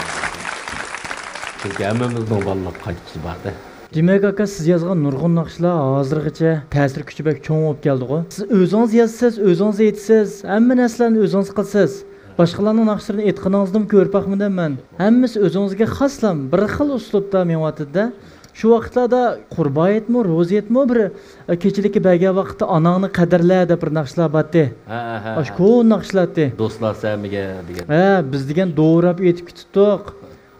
چۈنكى ھەممىمىزنىڭ بالىلىق قايتقۇسى بار-دە. دېمەك، ئاكا، سىز يازغان نۇرغۇن ناخشىلار ھازىرغىچە تەسىر كۈچى بەك چوڭ بولۇپ كەلدىغۇ. سىز ئۆزىڭىز يازىسىز، ئۆزىڭىز ئېيتىسىز، ھەممە نەرسىلەرنى ئۆزىڭىز قىلىسىز. باشقىلارنىڭ ناخشىلىرىنى ئېيتقىنىڭىزدىمۇ كۆرۈپ باقمىدىم مەن. ھەممىسى ئۆزىڭىزگە خاسلا بىر خىل ئۇسلۇبتا مېڭىۋاتىدۇ-دە. شۇ ۋاقىتلاردا قۇربان ھېيتمۇ، روزا ھېيتمۇ بىر، ئە، كېچىلىككە بەرگەن ۋاقىتتا ئاناڭنى قەدىرلە دەپ بىر ناخشىلار بارتتى. ھە، ھە، ھە، ئاشۇ ھە. كونا ناخشىلار ئىدى. دوستلار سەمىگە دېگەن. ھە، بىز دېگەن دوراپ ئېيتىپ كېتىپتۇق.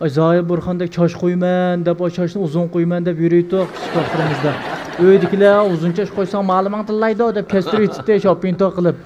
ئاي، زاھىر بۇرخاندەك چاچ قويىمەن دەپ، ئاي، چاچنى ئۇزۇن قويىمەن دەپ يۈرۈيتتۇق كىچىك ۋاقىتلىرىمىزدا. ئۆيدىكىلەر «ئۇزۇن چاچ قويساڭ مالىماڭ تىللايدۇ» دەپ كەستۈرۈۋېتىتتى، شاپىڭتو قىلىپ.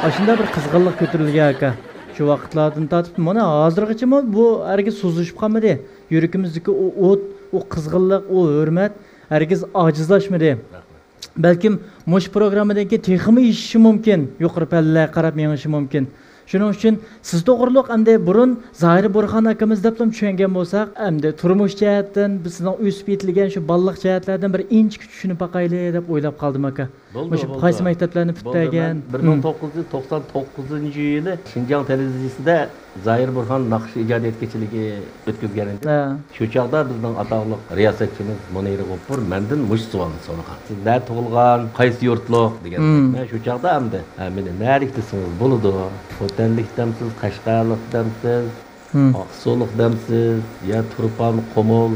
ئاشۇنداق بىر قىزغىنلىق كۆتۈرۈلگەن ئاكا. شۇ ۋاقىتلاردىن تارتىپ مانا ھازىرغىچىمۇ بۇ ھەرگىز سۇسلىشىپ قالمىدى. يۈرىكىمىزدىكى ئۇ ئوت، ئۇ قىزغىنلىق، ئۇ ھۆرمەت ھەرگىز ئاجىزلاشمىدى. رەھمەت. بەلكىم مۇشۇ پروگراممىدىن كېيىن تېخىمۇ ئېشىشى مۇمكىن، يۇقىرى پەللىلەرگە قاراپ مېڭىشى مۇمكىن. شۇنىڭ ئۈچۈن سىز توغرۇلۇق ئەمدى بۇرۇن زاھىر بۇرخان ئاكىمىز دەپلا چۈشەنگەن بولساق، ئەمدى تۇرمۇش جەھەتتىن بىز سىزنىڭ ئۆسۈپ يېتىلگەن شۇ بالىلىق جەھەتلەردىن بىر ئىنچىكە چۈشىنىپ باقايلى دەپ ئويلاپ قالدىم، ئاكا. بولدى، مۇشۇ بولدى. قايسى مەكتەپلەرنى بولدى، پۈتتۈرگەن؟ مەن بىر مىڭ توققۇز يۈز توقسان توققۇزىنچى يىلى شىنجاڭ تېلېۋىزىيىسىدە زاھىر بۇرھان ناخشا ئىجادىيەت كېچىلىكى ئۆتكۈزگەن ئىدى. ھە. شۇ چاغدا بىزنىڭ ئاتاقلىق رىياسەتچىمىز مۇنىرە غوپۇر مەندىن مۇشۇ سوئالنى سورىغان. «سىز نەدە تۇغۇلغان، قايسى يۇرتلۇق؟» دېگەن. مم. مەن شۇ چاغدا ئەمدى، «ھە، مېنى نەدىكى دېسىڭىز بولىدۇ. خۇد ۋەتەنلىك دەمسىز، قەشقەرلىك دەمسىز، ھىم. ئاقسۇلۇق دەمسىز، يا تۇرپان، قۇمۇل،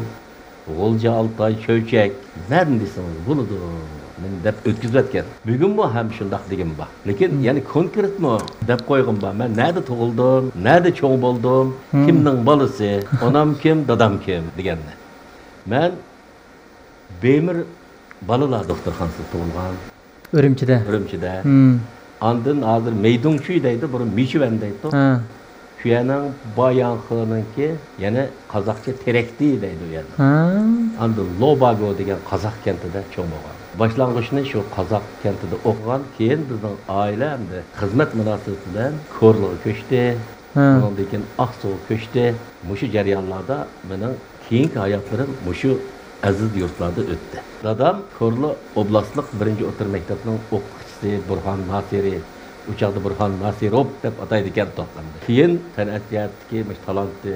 غۇلجا، ئالتاي، چۆچەك، نەدىن دېسىڭىز بولىدۇ مېنى دەپ ئۆتكۈزۈۋەتكەن. بۈگۈنمۇ ھەم شۇنداق دېگىنىم بار. لېكىن ھىم. يەنە كونكرېتمۇ دەپ قويغۇم بار. مەن نەدە تۇغۇلدۇم، نەدە چوڭ بولدۇم، ھىم. كىمنىڭ بالىسى، ئانام كىم، دادام كىم دېگەننى. مەن بېمىر بالىلار دوختۇرخانىسىدا تۇغۇلغان. ئۈرۈمچىدە. ئۈرۈمچىدە. ھىم. ئاندىن ھازىر مەيدۇڭچۈي دەيدۇ، بۇرۇن مىچۈۋەن دەيتتۇق. ھە. شۇ يەرنىڭ باياڭخېنىڭكى، يەنە قازاقچە تېرەكتى دەيدۇ ئۇ يەرنى. ھە. ئاندىن لوباگو دېگەن قازاق كەنتىدە چوڭ بولغان. باشلانغۇچنى شۇ قازاق كەنتىدە ئوقۇغان، كېيىن بىزنىڭ ئائىلە ئەمدى خىزمەت مۇناسىۋىتى بىلەن كورلىغا كۆچتى. ھە. ئۇنىڭدىن كېيىن ئاقسۇغا كۆچتى. مۇشۇ جەريانلاردا مېنىڭ كېيىنكى ھاياتلىرىم مۇشۇ ئەزىز يۇرتلاردا ئۆتتى. دادام كورلا ئوبلاستلىق بىرىنچى ئوتتۇرا مەكتەپنىڭ ئوقۇتقۇچىسى بۇرھان ناسىرى، ئۇ چاغدا بۇرھان ناسىروف دەپ ئاتايدىكەن توقلامدا. كېيىن سەنئەت جەھەتتىكى مۇشۇ تالانتى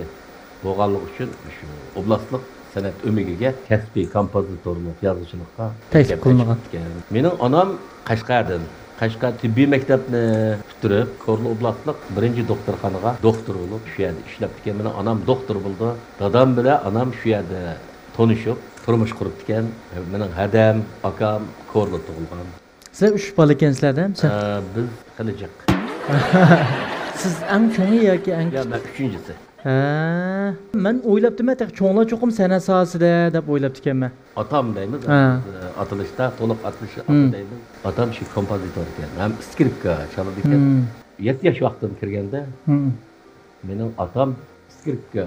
بولغانلىقى ئۈچۈن مۇشۇ ئوبلاستلىق سەنئەت ئۆمىكىگە كەسپىي كومپوزىتورلۇق، يازغۇچىلىققا تەكلىپ قىلىنغان. مېنىڭ ئانام قەشقەردىن، قەشقەر تېببىي مەكتەپنى پۈتتۈرۈپ، كورلا ئوبلاستلىق بىرىنچى دوختۇرخانىغا دوختۇر بولۇپ، شۇ يەردە ئىشلەپتىكەن. مېنىڭ ئانام دوختۇر بولدى. دادام بىلەن ئانام شۇ يەردە تونۇشۇپ، تۇرمۇش قۇرۇپتىكەن. مېنىڭ ھەدەم، ئاكام كورلا تۇغۇلغان. سىلەر ئۈچ بالا ئىكەنسىلەر-دە، ھەمسە؟ ئە، بىز خېلى جىق. سىز ئەڭ چوڭى ياكى ئەڭ يا، كىچىك؟ مەن ئۈچىنچىسى. ھە، مەن ئويلاپتىمەن، تېخى چوڭلار چوقۇم سەنئەت ساھەسىدە دەپ ئويلاپتىكەنمەن. ئاتام دەيمىز، ھە. بىز، ئاتىلىشتا، تولۇق ئاتىلىشى ئاتا ھىم. دەيمىز. ئاتام شۇ كومپوزىتور ئىكەن، ھەم ئىسكرىپكا چالىدىكەن. ھىم. يەتتە ياش ۋاقتىم كىرگەندە، ھىم. مېنىڭ ئاتام ئىسكرىپكا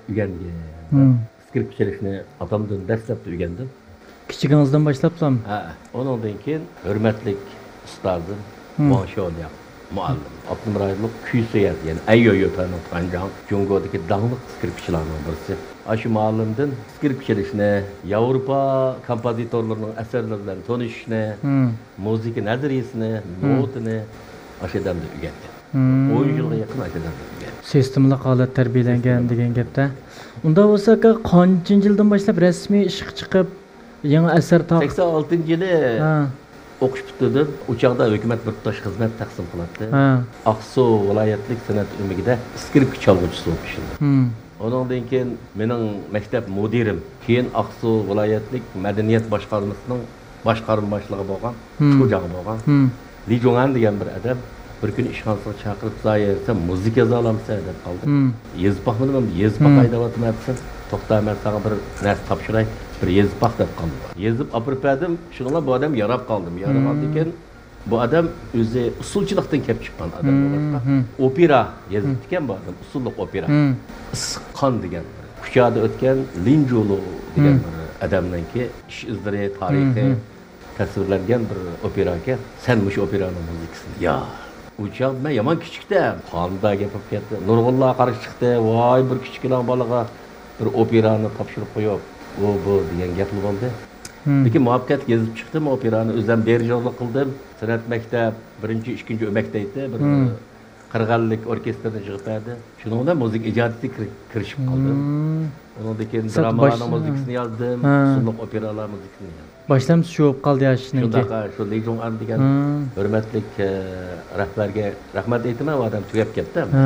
ئۆگەنگىن دەپ، ھىم. ئىسكرىپكا چېلىشنى ئاتامدىن دەسلەپتە ئۆگەندىم. كىچىكىڭىزدىن باشلاپلا؟ ھە. ئۇنىڭدىن كېيىن ھۆرمەتلىك ئۇستازىم ھىم. ۋاڭ شيولياڭ مۇئەللىم، ئاپتونوم رايونلۇق كۈيسۇيەن، يەنى ئەييۆيۆپەنىڭ تۇەنجاڭ، جۇڭگودىكى داڭلىق ئىسكرىپكىچىلارنىڭ بىرسى. ئاشۇ مۇئەللىمدىن ئىسكرىپكا چېلىشنى، ياۋروپا كومپوزىتورلىرىنىڭ ئەسەرلىرى بىلەن تونۇشۇشنى، ھىم. مۇزىكا نەزەرىيىسىنى، ھىم. نوتىنى ئاشۇ ئادەمدىن ئۆگەنگەن. ھىم. ئون يىلغا يېقىن ئاشۇ ئادەمدىن ئۆگەنگەن. سىستېمىلىق ھالەتتە تەربىيەلەنگەن سىستېمىلىق. دېگەن گەپتە. ئۇنداق بولسا، ئاكا، قانچىنچى يىلدىن باشلاپ رەسمىي ئىشقا چىقىپ، يېڭى ئەسەر تارقىتىپ؟ سەكسەن ئالتىنچى يىلى ھە. ئوقۇش پۈتتۈردۈم. ئۇ چاغدا ھۆكۈمەت بىر تۇتاش خىزمەت تەقسىم قىلاتتى. ھە. ئاقسۇ ۋىلايەتلىك سەنئەت ئۆمىكىدە ئىسكرىپكا چالغۇچىسى بولۇپ ئىشلىدىم. ھىم. ئۇنىڭدىن كېيىن مېنىڭ مەكتەپ مۇدىرىم، كېيىن ئاقسۇ ۋىلايەتلىك مەدەنىيەت باشقارمىسىنىڭ باشقارما باشلىقى بولغان، ھىم. چۇجاڭ بولغان. ھىم. لى جۇڭئەن دېگەن بىر ئادەم بىر كۈنى ئىشخانىسىغا چاقىرىپ، زايىر، سەن مۇزىكا يازالامسەن؟ دەپ قالدى. ھىم. يېزىپ باقمىدىم، ئەمدى يېزىپ ھىم. باقاي دەۋاتىمەن دېسەم، توختا، مەن ساڭا بىر نەرسە تاپشۇراي، بىر يېزىپ باق دەپ قالدى. يېزىپ ئاپىرىپ بەردىم، شۇنىڭ بىلەن بۇ ئادەم ياراپ قالدىم. يارىغاندىن ھىم. كېيىن بۇ ئادەم ئۆزى ئۇسسۇلچىلىقتىن كەپ چىققان ئادەم ھىم، بولغاچقا، ھىم. ئوپېرا ھىم. يېزىپتىكەن بۇ ئادەم، ئۇسسۇللۇق ئوپېرا. ھىم. ئىسسىق قان دېگەن بىر كۇچادا ئۆتكەن لىنجۇلۇ دېگەن ھىم. بىر ئادەمنىڭكى ئىش ئىزلىرى، تارىخى، ھىم، ھىم. تەسۋىرلەنگەن بىر ئوپېرا ئىكەن. سەن مۇشۇ ئوپېرانىڭ مۇزىكىسىنى ياز. ئۇ چاغدا مەن يامان كىچىكتەم. قاندا گەپ بولۇپ كەتتى. نۇرغۇنلار قارشى چىقتى. ۋاي، بىر كىچىككىنە بالىغا بىر ئوپېرانى تاپشۇرۇپ قويۇپ، ئۇ، بۇ دېگەن گەپلا بولدى. ھىم. لېكىن مۇۋەپپەقىيەتلىك يېزىپ چىقتىم ئوپېرانى. ئۆزۈم دىرىژورلۇق قىلدىم. سەنئەت مەكتەپ، بىرىنچى، ئىككىنچى ئۆمەك دەيتتى. بىر ھىم. قىرغىنلىك ئوركېستىرنى يىغىپ بەردى. شۇنىڭ بىلەن مۇزىكا ئىجادىيىتىگە كىر-، كىرىشىپ قالدىم. ھىم. ئۇنىڭدىن كېيىن سەت درامىلارنىڭ باش-، مۇزىكىسىنى يازدىم، ھە. ئۇسسۇللۇق ئوپېرالار مۇزىكىسىنى يازدىم. باشلامچى شۇ بولۇپ قالدى يا شۇنىڭكى. شۇنداق، ھە، شۇ لى جۇڭئەن دېگەن ھە. ھۆرمەتلىك، ئە، رەھبەرگە رەھمەت ئېيتىمەن، ئۇ ئادەم تۈگەپ كەتتى. ھە.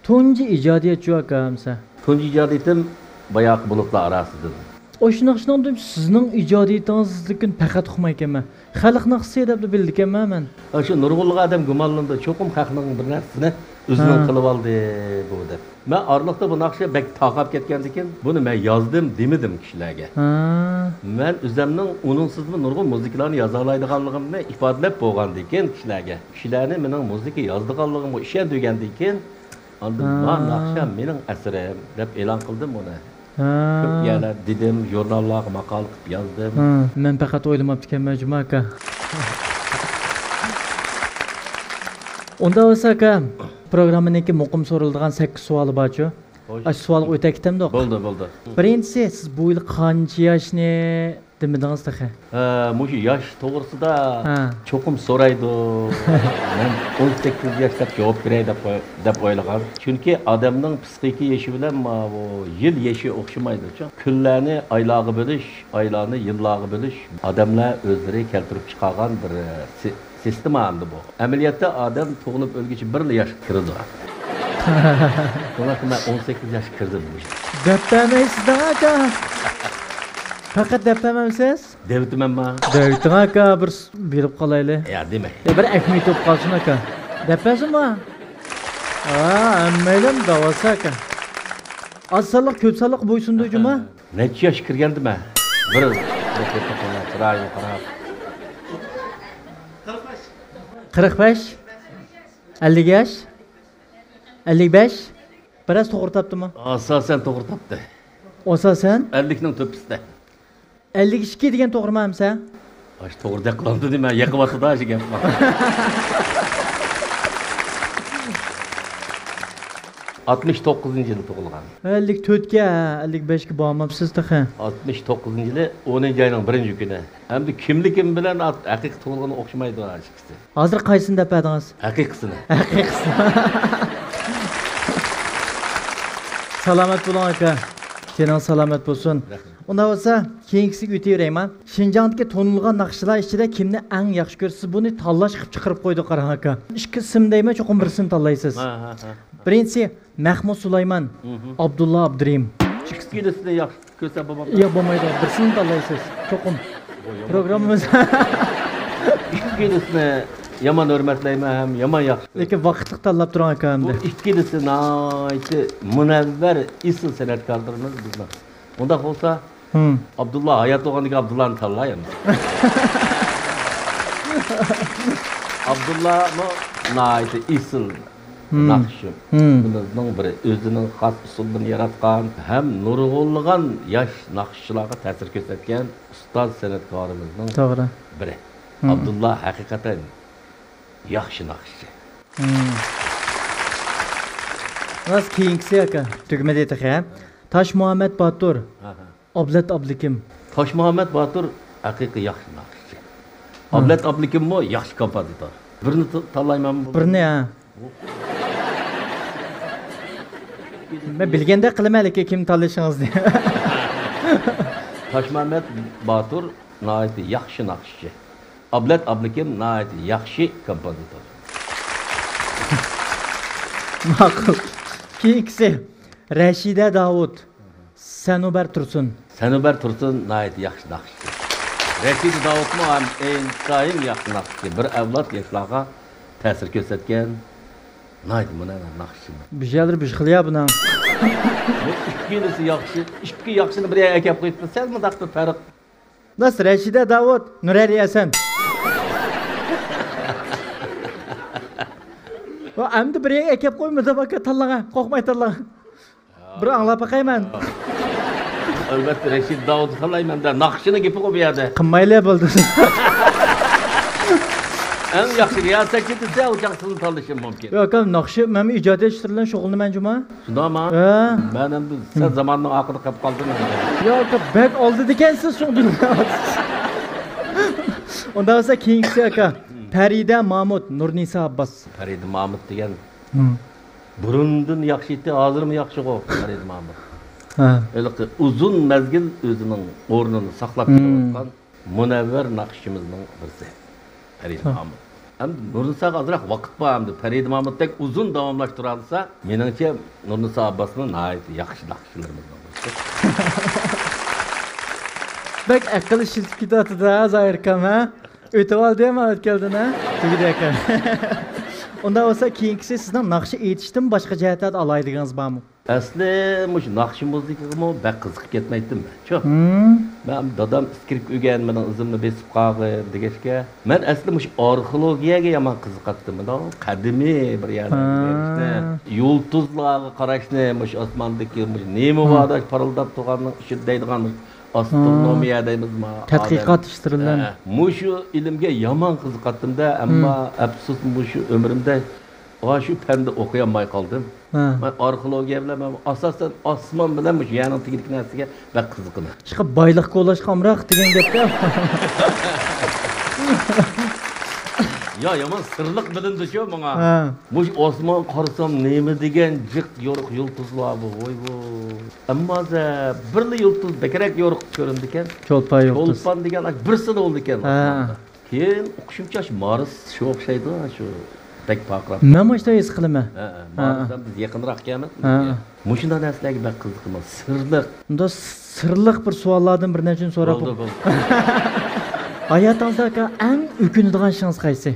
تۇنجى ئىجادىيەتچۇ ئاكا ئەمسە؟ تۇنجى ئىجادىيىتىم باياقى بۇلۇتلار ئاراسىدىن. ئاشۇنداق شۇنىڭدىن سىزنىڭ ئىجادىيىتىڭىزدىكىن پەقەت ئۇقمايكەنمەن. خەلق ناخشىسى دەپلا بىلىدىكەنمەن مەن. ئاشۇ نۇرغۇنلىغان ئادەم گۇمانلىنىدۇ، چوقۇم خەقنىڭ بىر نەرسىسىنى ئۆزىنىڭ ھە. قىلىۋالدى بۇ دەپ. مەن ئارىلىقتا بۇ ناخشا بەك تارقاپ كەتكەندىكىن، بۇنى مەن يازدىم دېمىدىم كىشىلەرگە. ھە. مەن ئۆزەمنىڭ ئۇنىڭسىزمۇ نۇرغۇن مۇزىكىلارنى يازالايدىغانلىقىمنى ئىپادىلەپ بولغاندىكىن كىشىلەرگە، كىشىلەرنى مېنىڭ مۇزىكا يازىدىغانلىقىمغا ئىشەندۈرگەندىكىن، ئاندىن ھە. ما ناخشا مېنىڭ ئەسىرىم دەپ ئېلان قىلدىم ئۇنى. ھە. كۆپ يەرلەر دېدىم، ژۇرناللارغا ماقالە قىلىپ يازدىم. ھە، مەن پەقەت ئويلىماپتىكەنمەن جۇما ئاكا. ئۇنداق بولسا ئاكا، پروگراممىنىڭكى مۇقىم سورىلىدىغان سەككىز سوئالى بارچۇ؟ خوش. ئاشۇ سوئالغا ئۆتەي كېتەمدۇق؟ بولدى، بولدى. بىرىنچىسى، سىز بۇ يىل قانچە ياشنى دېمىدىڭىز تېخى. ھە، مۇشۇ ياش توغرىسىدا ھە. چوقۇم سورايدۇ. مەن ئون سەككىز ياش دەپ جاۋاب بېرەي دەپ قوي-، دەپ ئويلىغان. چۈنكى ئادەمنىڭ پىسخىكا يېشى بىلەن ماۋۇ يىل يېشى ئوخشىمايدۇچۇ. كۈنلەرنى ئايلارغا بۆلۈش، ئايلارنى يىللارغا بۆلۈش ئادەملەر ئۆزلىرى كەلتۈرۈپ چىقارغان بىر سى-، سىستېما ئەمدى بۇ. ئەمەلىيەتتە ئادەم تۇغۇلۇپ ئۆلگۈچە بىرلا ياشقا كىرىدۇ. شۇڭلاشقا مەن ئون سەككىز ياشقا كىردىم بۇ يىل. دەپ بەرمەيسىز دەڭ ئاكا. پەقەت دەپ بەرمەمسىز؟ دەۋېتىمەنما؟ دەۋېتىڭ ئاكا، بىر س-، بېرىپ قالايلى. يا، دېمەي. يا، بىر ئەھمىيىتى بولۇپ قالسۇن ئاكا. دەپ بەرسۇنما؟ ھا، ھەممەيلەن دەۋاتسا ئاكا. ئاز سانلىق، كۆپ سانلىققا بويسۇندى جۇما. نەچچە ياشقا كىرگەندىمەن؟ بىر، بىر چىرايىغا قاراپ. قىرىق بەش؟ ئەللىك ياش؟ ئەللىك بەش؟ بىراز توغرا تاپتىمۇ؟ ئاساسەن توغرا تاپتى. ئاساسەن؟ ئەللىكنىڭ تۆپىسىدە. ئەللىك ئىككى دېگەن توغرىمۇ ئەمسە؟ ئاشۇ توغرا دەپ قالامدۇ دېمە، يېقىۋاتىدۇ ئاشۇ گەپ. ئاتمىش توققۇزىنچى يىلى تۇغۇلغان. ئەللىك تۆتكە، ئەللىك بەشكە بارماپسىز تېخى. ئاتمىش توققۇزىنچى يىلى ئونىنچى ئاينىڭ بىرىنچى كۈنى. ئەمدى كىملىكىم بىلەن ئات-، ھەقىقىي تۇغۇلغىنى ئوخشىمايدۇ ئاشۇ ئىككىسى. ھازىر قايسىسىنى دەپ بەردىڭىز؟ ھەقىقىيسىنى. ھەقىقىيسىنى. سالامەت بولۇڭ ئاكا. جېنىڭىز سالامەت بولسۇن. رەھمەت. ئۇنداق بولسا، كېيىنكىسىگە ئۆتۈۋېرەيما. شىنجاڭدىكى تونۇلغان ناخشىچىلار ئىچىدە كىمنى ئەڭ ياخشى كۆرىسىز؟ بۇنى تاللاش قىلىپ چىقىرىپ قويدۇق، قاراڭ ئاكا. ئىككى ئىسىم دەيمەن، چوقۇم بىرسىنى تاللايسىز. ھە، ھە، ھە. بىرىنچىسى مەخمۇت سۇلايمان، مھم. ئابدۇللا ئابدۇرېھىم. ئىككىلىسىنى ياخشى كۆرسە بولمامدۇ؟ ياق، بولمايدۇ. بىرسىنى تاللايسىز، چوقۇم. بۇ يامان. پروگراممىمىز. ئىككىلىسىنى يامان ھۆرمەتلەيمەن ھەم يامان ياخشى كۆرىمەن. لېكىن ۋاقىتلىق تاللاپ تۇرۇڭ ئاكا ئەمدى. بۇ ئىككىلىسى ناھايىتى مۇنەۋۋەر، ئېسىل سەنئەتكارلىرىمىز بىزنىڭ. ئۇنداق بولسا، ھىم. ئابدۇللا ھايات بولغاندىكىن ئابدۇللانى تاللاي ئەمدى. ئابدۇللامۇ ناھايىتى ئېسىل ھىم. ناخشىچىمىزنىڭ ھىم. بىرى. ئۆزىنىڭ خاس ئۇسۇللىرىنى ياراتقان ھەم نۇرغۇنلىغان ياش ناخشىچىلارغا تەسىر كۆرسەتكەن ئۇستاز سەنئەتكارىمىزنىڭ توغرا. بىرى. ھىم. ئابدۇللا ھەقىقەتەن ياخشى ناخشىچى. ھىم. راست، كېيىنكىسى ئاكا. تۈگىمىدى تېخى، ھە؟ تاشمۇھەممەت باتۇر. ھە، ھە. ئابلەت ئابلىكىم. تاشمۇھەممەت باتۇر ھەقىقىي ياخشى ناخشىچى. ھە. ئابلەت ئابلىكىممۇ ياخشى كومپوزىتور. بىرنى ت-، تاللايمەنمۇ؟ بىرنى، ھە. مەن بىلگەندەك قىلىمەن، لېكىن كىم تاللىشىڭىزنى. تاشمۇھەممەت باتۇر ناھايىتى ياخشى ناخشىچى. ئابلەت ئابلىكىم ناھايىتى ياخشى كومپوزىتور. ماقۇل. كېيىنكىسى. رەشىدە داۋۇت. سەنۇبەر تۇرسۇن. سەنۇبەر تۇرسۇن ناھايىتى ياخشى ناخشىچى. رەشىدە داۋۇتمۇ ھەم ئىنتايىن ياخشى ناخشىچى. بىر ئەۋلاد ياشلارغا تەسىر كۆرسەتكەن ناھايىتى مۇنەۋۋەر ناخشىچى. بىر يەرلىرى بىر خىل يا بۇنىڭ. بۇ ئىككىلىسى ياخشى. ئىككى ياخشىنى بىر يەرگە ئەكەپ قويۇپتۇ. سەل مۇنداق بىر پەرق. راست، رەشىدە داۋۇت، نۇرئەلى ھەسەن. ۋا، ئەمدى بىر يەرگە ئەكەپ قويمىدىم ئاكا، تاللاڭا، قورقماي تاللاڭ. بىر ئاڭلاپ باقايمەن. ئەلۋەتتە، رەشىدە داۋۇتنى تاللايمەن-دە، ناخشىنىڭ گېپىغۇ بۇ يەردە. قىلمايلى، بولدى. ئەڭ ياخشى رىياسەتچى دېسە، ئۇ چاغ سىزنى تاللىشىم مۇمكىن. ياق، ئاكام، ناخشا، مەن ئىجادىيەت ئىشلىرى بىلەن شۇغۇللىنىمەن جۇما. شۇنداقما؟ ھە. مەن ئەمدى سەل زاماننىڭ ئارقىدا قېلىپ قالدىم ئەمدى. ياق، ئاكا، بەك ئالدىدا ئىكەنسىز، شۇڭا بىلمەيۋاتىسىز. ئۇنداق بولسا كېيىنكىسى، ئاكا. پەرىدە مامۇت، نۇرنىسا ئابباس. پەرىدە مامۇت دېگەن بۇرۇندىن ياخشى ئىدى، ھازىرمۇ ياخشىغۇ، پەرىدە مامۇت. ھە. ھېلىقى ئۇزۇن مەزگىل ئۆزىنىڭ ئورنىنى ساقلاپ كېلىۋاتقان مۇنەۋۋەر ناخشىچىمىزنىڭ بىرسى. پەرىدە مامۇت. ئەمدى نۇرنىساغا ئازراق ۋاقىت بار ئەمدى. پەرىدە مامۇتتەك ئۇزۇن داۋاملاشتۇرالىسا، مېنىڭچە نۇرنىسا ئابباسمۇ ناھايىتى ياخشى ناخشىچىلىرىمىزنىڭ بىرسى. بەك ئەقىل ئىشلىتىپ كېتىۋاتىدۇ ھە، زاھىر ئاكام، ھە؟ ئۆتۈۋالدى مانا ئۆتكەلدىن، ھە؟ تۈگىدى ئاكا. ئۇنداق بولسا كېيىنكىسى سىزنىڭ ناخشا ئېيتىشتىن باشقا جەھەتلەردە ئالاھىدىلىكىڭىز بارمۇ؟ ئەسلى مۇشۇ ناخشا مۇزىكىغىمۇ بەك قىزىقىپ كەتمەيتتىم مەن. شۇ. مم. مەن دادام ئىسكىرىپ ئۆگەن، مېنىڭ ئىزىمنى بېسىپ قالغىن دېگەچكە، مەن ئەسلى مۇشۇ ئارخېئولوگىيەگە يامان قىزىقاتتىم. مۇنداق قەدىمىي بىر يەرلەرگە ھە. بېرىشنى، يۇلتۇزلارغا قاراشنى، مۇشۇ ئاسماندىكى مۇشۇ نېمە ھە. بار دەپ پارىلداپ تۇرغاننىڭ ئىچىدە دەيدىغان مۇشۇ ئاسترونومىيە ھە. دەيمىزما، تەتقىقات ئادەم. ئىشلىرى بىلەن. ھە. مۇشۇ ئىلىمگە يامان قىزىقاتتىم-دە، ئەمما ھىم. ئەپسۇس، مۇشۇ ئۆمرۈمدە ئاشۇ پەندە ئوقۇيالماي قالدىم. ھە. مەن ئارخېئولوگىيە بىلەن، مەن ئاساسەن ئاسمان بىلەن مۇشۇ يەرنىڭ تېگىدىكى نەرسىگە بەك قىزىقىمەن. ئىشقىلىپ بايلىققا ئۇلاشقا ئامراق دېگەن گەپكە. يا، يامان سىرلىق بىلىندى شۇ ماڭا. ھە. مۇشۇ ئاسمانغا قارىسام، نېمە دېگەن جىق يورۇق يۇلتۇزلار بۇ، ۋوي بۇ. ئەمما زە، بىرلا يۇلتۇز بەكرەك يورۇق كۆرۈنىدىكەن. چولپان يۇلتۇز. چولپان دېگەن بىرسىلا بولىدىكەن ھە. ئاسماندا. كېيىن ئوقۇشۇمچە شۇ مارس شۇ ئوخشايدۇ، شۇ بەك پارقىراپ. مەنمۇ شۇنداق ھېس قىلىمەن. ھە، ھە، ھە. مارسدىن بىز يېقىنراق ئىكەنمىز. ھە. مۇشۇنداق نەرسىلەرگە بەك قىزىقىمەن. سىرلىق. بۇنداق سىرلىق بىر سوئاللاردىن بىر نەچچىنى سوراپ بولدى، بولدى. ھاياتىڭىزدا ئاكا ئەڭ ئۆكۈنىدىغان ئىشىڭىز قايسى؟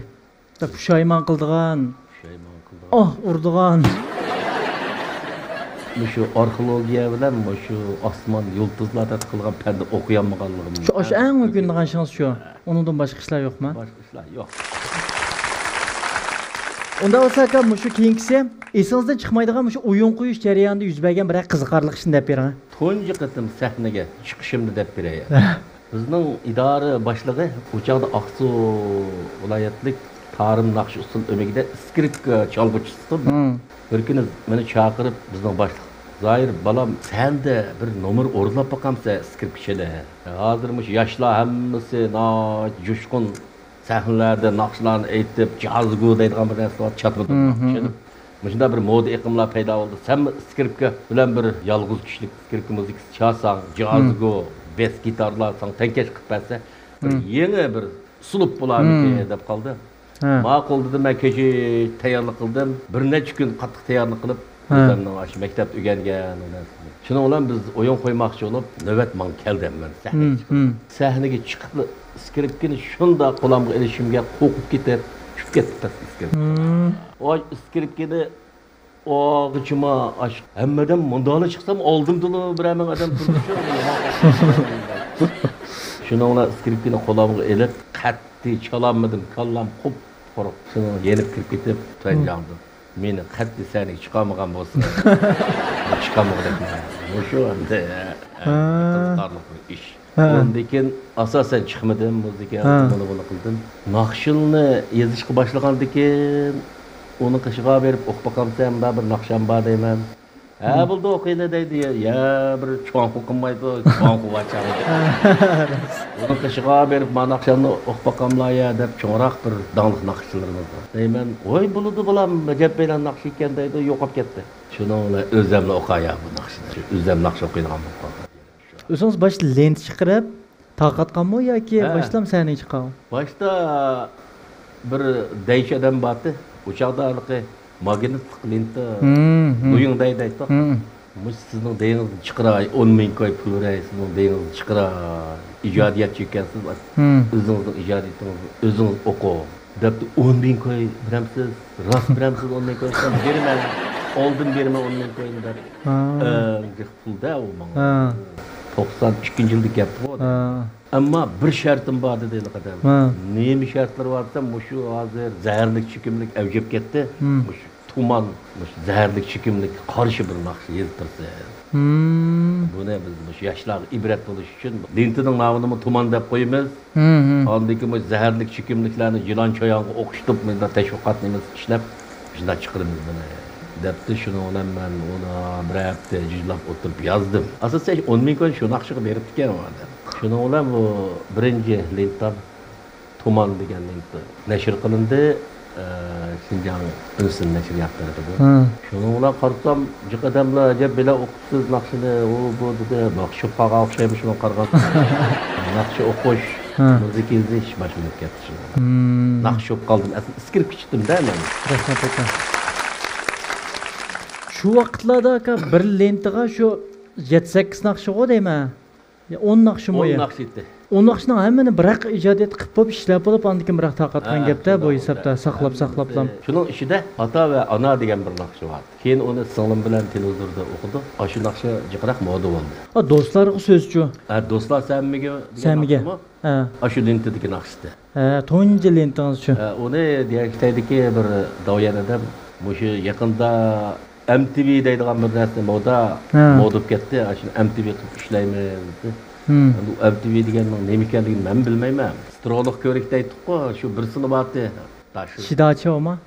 پۇشايمان قىلىدىغان. پۇشايمان قىلىدىغان. ئاھ ئۇرىدىغان. مۇشۇ ئارخېئولوگىيە بىلەن مۇشۇ ئاسمان، يۇلتۇزلاردا قىلغان پەندە ئوقۇيالمىغانلىقىم. شۇ، ئاشۇ ئەڭ ئۆكۈنىدىغان ئىشىڭىز شۇ. ئۇنىڭدىن باشقا ئىشلار يوقمۇ؟ باشقا ئىشلار يوق. ئۇنداق بولسا ئاكا، مۇشۇ كېيىنكىسى ئېسىڭىزدىن چىقمايدىغان مۇشۇ ئويۇن قويۇش جەريانىدا يۈز بەرگەن بىرەر قىزىقارلىق ئىشنى دەپ بېرىڭ. تۇنجى قېتىم سەھنىگە چىقىشىمنى دەپ بېرەي. بىزنىڭ ئىدارە باشلىقى ئۇ چاغدا ئاقسۇ ۋىلايەتلىك تارىم ناخشا ئۇسسۇل ئۆمىكىدە ئىسكرىپكا چالغۇچىسىدۇ. مم. بىر كۈنى مېنى چاقىرىپ، بىزنىڭ باشلىق، زاھىر بالام، سەندە بىر نومۇر ئورۇنلاپ باقامسەن ئىسكرىپكا چېلىپ؟ ھازىر مۇشۇ ياشلار ھەممىسى ناھايىتى جۇشقۇن سەھنىلەردە ناخشىلارنى ئېيتىپ، جازگو دەيدىغان بىر نەرسە بار، چاتما مم، مم. چېلىپ. مۇشۇنداق بىر مودا ئېقىملار پەيدا بولدى. سەنمۇ ئىسكرىپكا بىلەن بىر يالغۇز كىشىلىك ئىسكرىپكا مۇزىكىسى چالساڭ، جازگو، بېس گىتارلار ساڭا تەڭكەش قىلىپ بەرسە، بىر يېڭى بىر ئۇسلۇب بولارمىكىن دەپ قالدى. ھە. ماقۇل دېدىم، مەن كېچە تەييارلىق قىلدىم. بىر نەچچە كۈن قاتتىق تەييارلىق قىلىپ، ھە. ئۆزۈمنىڭ ئاشۇ مەكتەپتە ئۆگەنگەن ئۇ نەرسىنى. شۇنىڭ بىلەن بىز ئويۇن قويماقچى بولۇپ، نۆۋەت ماڭا كەلدى، مەن سەھنىگە چىقىپ. سەھنىگە چىقىپلا ئىسكرىپكىنى شۇنداق قولۇمغا ئېلىشىمگە قورقۇپ كېتىپ، چۈشۈپ كەتتى پەس ئىسكرىپكا. ۋاي، ئىسكرىپكىنى ئاغىچىما ئاش، ھەممىدىن مۇنداقلا چىقسام، ئالدىمدىلا بىرەر مىڭ ئادەم تۇرىدۇ. شۇنىڭ بىلەن ئىسكرىپكىنى قولۇمغا ئېلىپ، قەتئىي چالالمىدىم، كاللام قۇپ-قۇرۇق. شۇنىڭ يېنىپ كىرىپ كېتىپ، تۇەنجاڭدىن. مېنى قەتئىي سەھنىگە چىقارمىغان بولسا، چىقارمىغۇدەك. مۇشۇ ئەمدى ھە. قىزىقارلىق بىر ئىش. ھە. ئۇندىن كېيىن ئاساسەن چىقمىدىم، مۇزىكا ھە. مۇنۇ بۇنى قىلدىم. ناخشىلىنى يېزىشقا باشلىغاندىن كېيىن، ئۇنىڭ قېشىغا بېرىپ ئوقۇپ باقامسەن، مۇنداق بىر ناخشام بار دەيمەن. ھە، ھە. بولدى، ئوقۇيلى دەيدۇ. يا، يا بىر چوڭقۇ قىلمايدۇ، چوڭقۇ ئاچامدۇ. ئۇنىڭ قېشىغا بېرىپ، ما ناخشامنى ئوقۇپ باقاملا يا دەپ، چوڭراق بىر داڭلىق ناخشىچىلىرىمىز بار. دەيمەن، ۋاي، بولىدۇ بالام، ئەجەب بەيلەن ناخشا ئىكەن دەيدۇ، يوقاپ كەتتى. شۇنىڭ بىلەن ئۆزەملا ئوقايا بۇ ناخشىنى. شۇ ئۆزەم ناخشا ئوقۇيدىغان بولۇپ قالدى. ئۆزىڭىز باشتا لېنتا چىقىرىپ تارقاتقانمۇ ياكى ھە. باشتىلا سەھنىگە چىققان؟ باشتا بىر دەيچى ئادەم بارتى. ئۇ چاغدا ھېلىقى ماگنىتلىق لېنتا مم، مم. لۇيىڭدەي دەيتتۇق. مم. مۇشۇ سىزنىڭ دېيىڭىزنى چىقىراي، ئون مىڭ كوي پۇل بېرەي، سىزنىڭ دېيىڭىزنى چىقىراي. ئىجادىيەتچى ئىكەنسىز، مم. ئۆزىڭىزنىڭ ئىجادىيىتىڭىزنى ئۆزىڭىز ئوقۇڭ. دەپتۇ، ئون مىڭ كوي بېرەمسىز؟ راست بېرەمسىز ئون مىڭ كوي؟ دېسەم، بېرىمەن. ئالدىن بېرىمەن ئون مىڭ كوينى دەپ. ھا. ئەڭ جىق پۇل-دە ئۇ ماڭا. ھا. توقسان ئىككىنچى يىلدا كەپتىغۇ. ھا. ئەمما بىر شەرتىم بار دېدى ھېلىقى ئادەم. ھا. نېمە شەرتلىرى بار دېسەم، مۇشۇ ھازىر زەھەرلىك چېكىملىك ئەۋجىگە كەتتى. ھىم. مۇشۇ تۇمان، مۇشۇ زەھەرلىك چېكىملىككە قارشى بىر ناخشا يېزىپ بېرىسىز. ھىم. بۇنى بىز مۇشۇ ياشلارغا ئىبرەت بولۇش ئۈچۈن لېنتىنىڭ نامىنىمۇ تۇمان دەپ قويىمىز. ھىم، ھىم. ئاندىن كېيىن مۇشۇ زەھەرلىك چېكىملىكلەرنى يىلان چايانغا ئوخشىتىپ، مۇنداق تەشۋىقات نېمىسى ئىشلەپ، شۇنداق چىقىرىمىز بۇنى، دەپتۇ. شۇنىڭ بىلەن مەن ئۇنى بىر ھەپتە جىجلاپ ئولتۇرۇپ يازدىم. ئاساسەن ئون مىڭ كوي شۇ ناخشىغا بېرىپتىكەن ئۇ ئادەم. شۇنىڭ بىلەن بۇ بىرىنچى لېنتام تۇمان دېگەن لېنتا نەشر قىلىندى. ئە، شىنجاڭ ئۈنسىن نەشرىيات تەرىپىدىن. ھە. شۇنىڭ بىلەن قارىسام، جىق ئادەملەر، «ئەجەب، بەلە ئوقۇپسىز ناخشىنى، ئۇ، بۇ» دېدى. ناخشا چۈشۈپ قالغان ئوخشايمەن شۇنىڭغا قارىغاندا. ناخشا ئوقۇش، ھە. مۇزىكا يېزىش باشلىنىپ كەتتى شۇ. مم. ناخشا چۈشۈپ قالدىم. ئەسلى ئىسكىرىپكا چۈشتۈم-دە مەن. رەھمەت ئاكا. شۇ ۋاقىتلاردا ئاكا بىر لېنتىغا شۇ يەتتە سەككىز ناخشىغۇ دەيمەن. يا، ئون ناخشىمۇ ئون يا؟ ناخشا ئىدى. ئون ناخشىنىڭ ھەممىنى بىراق ئىجادىيەت قىلىپ بولۇپ ئىشلەپ بولۇپ، ئاندىن كېيىن بىراق تارقاتقان ھە، گەپتە، بۇ شۇنداق ھېسابتا بولدى. ساقلاپ، ھەممىسى ساقلاپلا. شۇنىڭ ئىچىدە ئاتا ۋە ئانا دېگەن بىر ناخشا بار. كېيىن ئۇنى سىڭلىم بىلەن تېلېۋىزوردا ئوقۇدۇق. ئاشۇ ناخشا جىقراق مودا بولدى. ئا، دوستلارغا سۆزچۇ. ھە، دوستلار سەمىگە دېگەن سەمىگە. ناخشىمۇ؟ ھە. ئاشۇ لېنتىدىكى ناخشىسى. ھە، تۇنجى لېنتىڭىز شۇ. ھە، ئۇنى دىيەنشىتەيدىكى بىر داۋيەن ئادەم مۇشۇ يېقىندا ئەم تى ۋى دەيدىغان بىر نەرسە مودا، ھە. مودا بولۇپ كەتتى. ئاشۇنى ئەم تى ۋى قىلىپ ئىشلەيمىز دېدى. ھىم. ئەمدى ئۇ ئەم تى ۋى دېگەننىڭ نېمە ئىكەنلىكىنى مەن بىلمەيمەن. سترولۇق كۆۋرۈك دەيتتۇققۇ، شۇ بىرسىلا بارتى. شىداچىما؟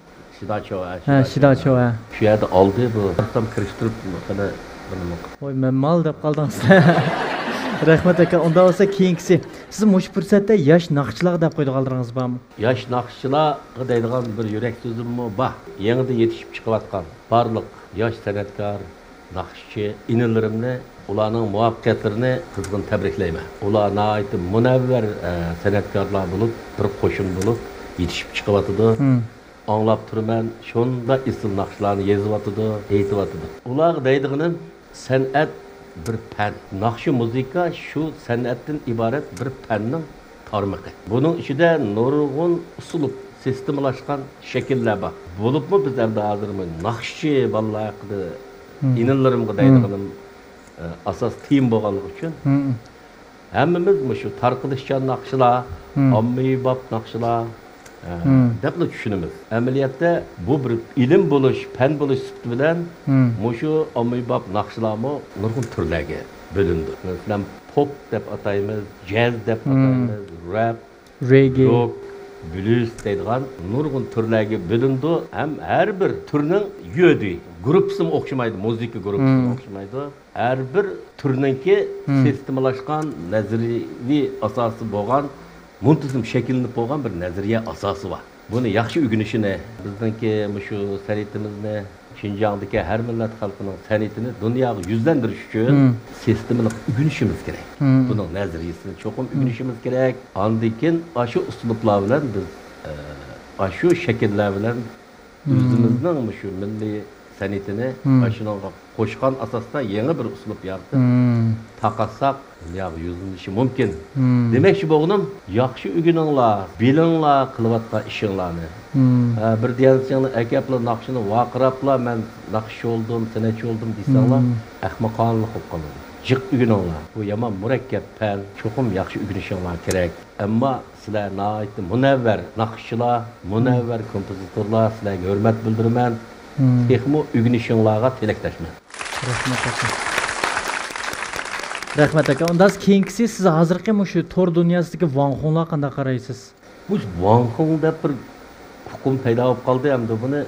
شىداچو، ھە، ھە، شىداچو، ھە. شۇ يەردە ئالدى بۇ. قارىسام كىرىشتۈرۈپ، قېنى، بۇنىمۇ. ۋاي، مەن مال دەپ قالدىڭىز. رەھمەت ئاكا. ئۇنداق بولسا كېيىنكىسى. سىز مۇشۇ پۇرسەتتە ياش ناخشىچىلارغا دەپ قويىدىغانلىرىڭىز بارمۇ؟ ياش ناخشىچىلارغا دەيدىغان بىر يۈرەك سۆزۈممۇ بار. يېڭىدىن يېتىشىپ چىقىۋاتقان بارلىق ياش سەنئەتكار، ناخشىچى ئىنىلىرىمنى، ئۇلارنىڭ مۇۋەپپەقىيەتلىرىنى قىزغىن تەبرىكلەيمەن. ئۇلار ناھايىتى مۇنەۋۋەر، ئە، سەنئەتكارلار بولۇپ، بىر قوشۇن بولۇپ يېتىشىپ چىقىۋاتىدۇ. مم. ئاڭلاپ تۇرىمەن، شۇنداق ئېسىل ناخشىلارنى يېزىۋاتىدۇ، ئېيتىۋاتىدۇ. ئۇلارغا دەيدىغىنىم، سەنئەت بىر پەن. ناخشا، مۇزىكا شۇ سەنئەتتىن ئىبارەت بىر پەننىڭ تارمىقى. بۇنىڭ ئىچىدە نۇرغۇن ئۇسلۇب، سىستېمىلاشقان شەكىللەر بار. بولۇپمۇ بىز ئەمدى ھازىر ناخشىچى بالىلار ھەققىدە، مم. ئىنىلىرىمغا، مم. دەيدىغىنىم، ئە، ئاساس تېما بولغانلىقى ئۈچۈن، مم. ھەممىمىز مۇشۇ تارقىتىشچان ناخشىلار، مم. ئاممىباب ناخشىلار، ئە، مم. دەپلا چۈشىنىمىز. ئەمەلىيەتتە بۇ بىر ئىلىم بولۇش، پەن بولۇش سۈپىتى بىلەن، مم. مۇشۇ ئاممىباب ناخشىلارمۇ نۇرغۇن تۈرلەرگە بۆلۈنىدۇ. مەسىلەن، پوپ دەپ ئاتايمىز، جەز دەپ، مم. ئاتايمىز، رەپ، رېگگې، روك، بلۇز دەيدىغان نۇرغۇن تۈرلەرگە بۆلۈنىدۇ. ھەم ھەر بىر تۈرنىڭ يۆدى، گۇرۇپپىسىمۇ ئوخشىمايدۇ، مۇزىكا گۇرۇپپىسىمۇ، مم. ئوخشىمايدۇ. ھەر بىر تۈرنىڭكى، مم. سىستېمىلاشقان نەزەرىيەۋى ئاساسى بولغان، مۇنتىزىم شەكىللىنىپ بولغان بىر نەزەرىيە ئاساسى بار. بۇنى ياخشى ئۆگىنىشىنى، بىزنىڭكى مۇشۇ سەنئىتىمىزنى، شىنجاڭدىكى ھەر مىللەت خەلقىنىڭ سەنئىتىنى دۇنياغا يۈزلەندۈرۈش ئۈچۈن، مم. سىستېمىلىق ئۆگىنىشىمىز كېرەك. مم. بۇنىڭ نەزەرىيىسىنى چوقۇم، مم. ئۆگىنىشىمىز كېرەك. ئاندىن كېيىن ئاشۇ ئۇسلۇبلار بىلەن بىز، ئە، ئاشۇ شەكىللەر بىلەن، مم. ئۆزىمىزنىڭ مۇشۇ مىللىي سەنئىتىنى، مم. ئاشۇنىڭغا قوشقان ئاساستا يېڭى بىر ئۇسلۇب يارىتىپ، مم. تاقاتساق، دۇنياغا يۈزلىنىشى مۇمكىن. مم. دېمەكچى بولغىنىم، ياخشى ئۆگىنىڭلار، بىلىڭلار قىلىۋاتقان ئىشىڭلارنى. مم. ھە، بىر دېگەنسىڭلار ئەكەپلا ناخشىنى ۋارقىراپلا، مەن ناخشىچى بولدۇم، سەنئەتچى بولدۇم دېسەڭلار، مم. ئەخمىقانىلىق بولۇپ قالىدۇ. جىق ئۆگىنىڭلار. بۇ يامان مۇرەككەپ پەن، چوقۇم ياخشى ئۆگىنىشىڭلار كېرەك. ئەمما سىلەر ناھايىتى مۇنەۋۋەر ناخشىچىلار، مۇنەۋۋەر، مم. كومپوزىتورلار، سىلەرگە ھۆرمەت بىلدۈرىمەن. مم. تېخىمۇ ئۆگىنىشىڭلارغا تىلەكداشمەن. رەھمەت ئاكا. رەھمەت ئاكا. ئۇنداق كېيىنكىسى، سىز ھازىرقى مۇشۇ تور دۇنياسىدىكى ۋاڭخۇڭلارغا قانداق قارايسىز؟ مۇشۇ ۋاڭخۇڭ دەپ بىر ئۇقۇم پەيدا بولۇپ قالدى. ئەمدى بۇنى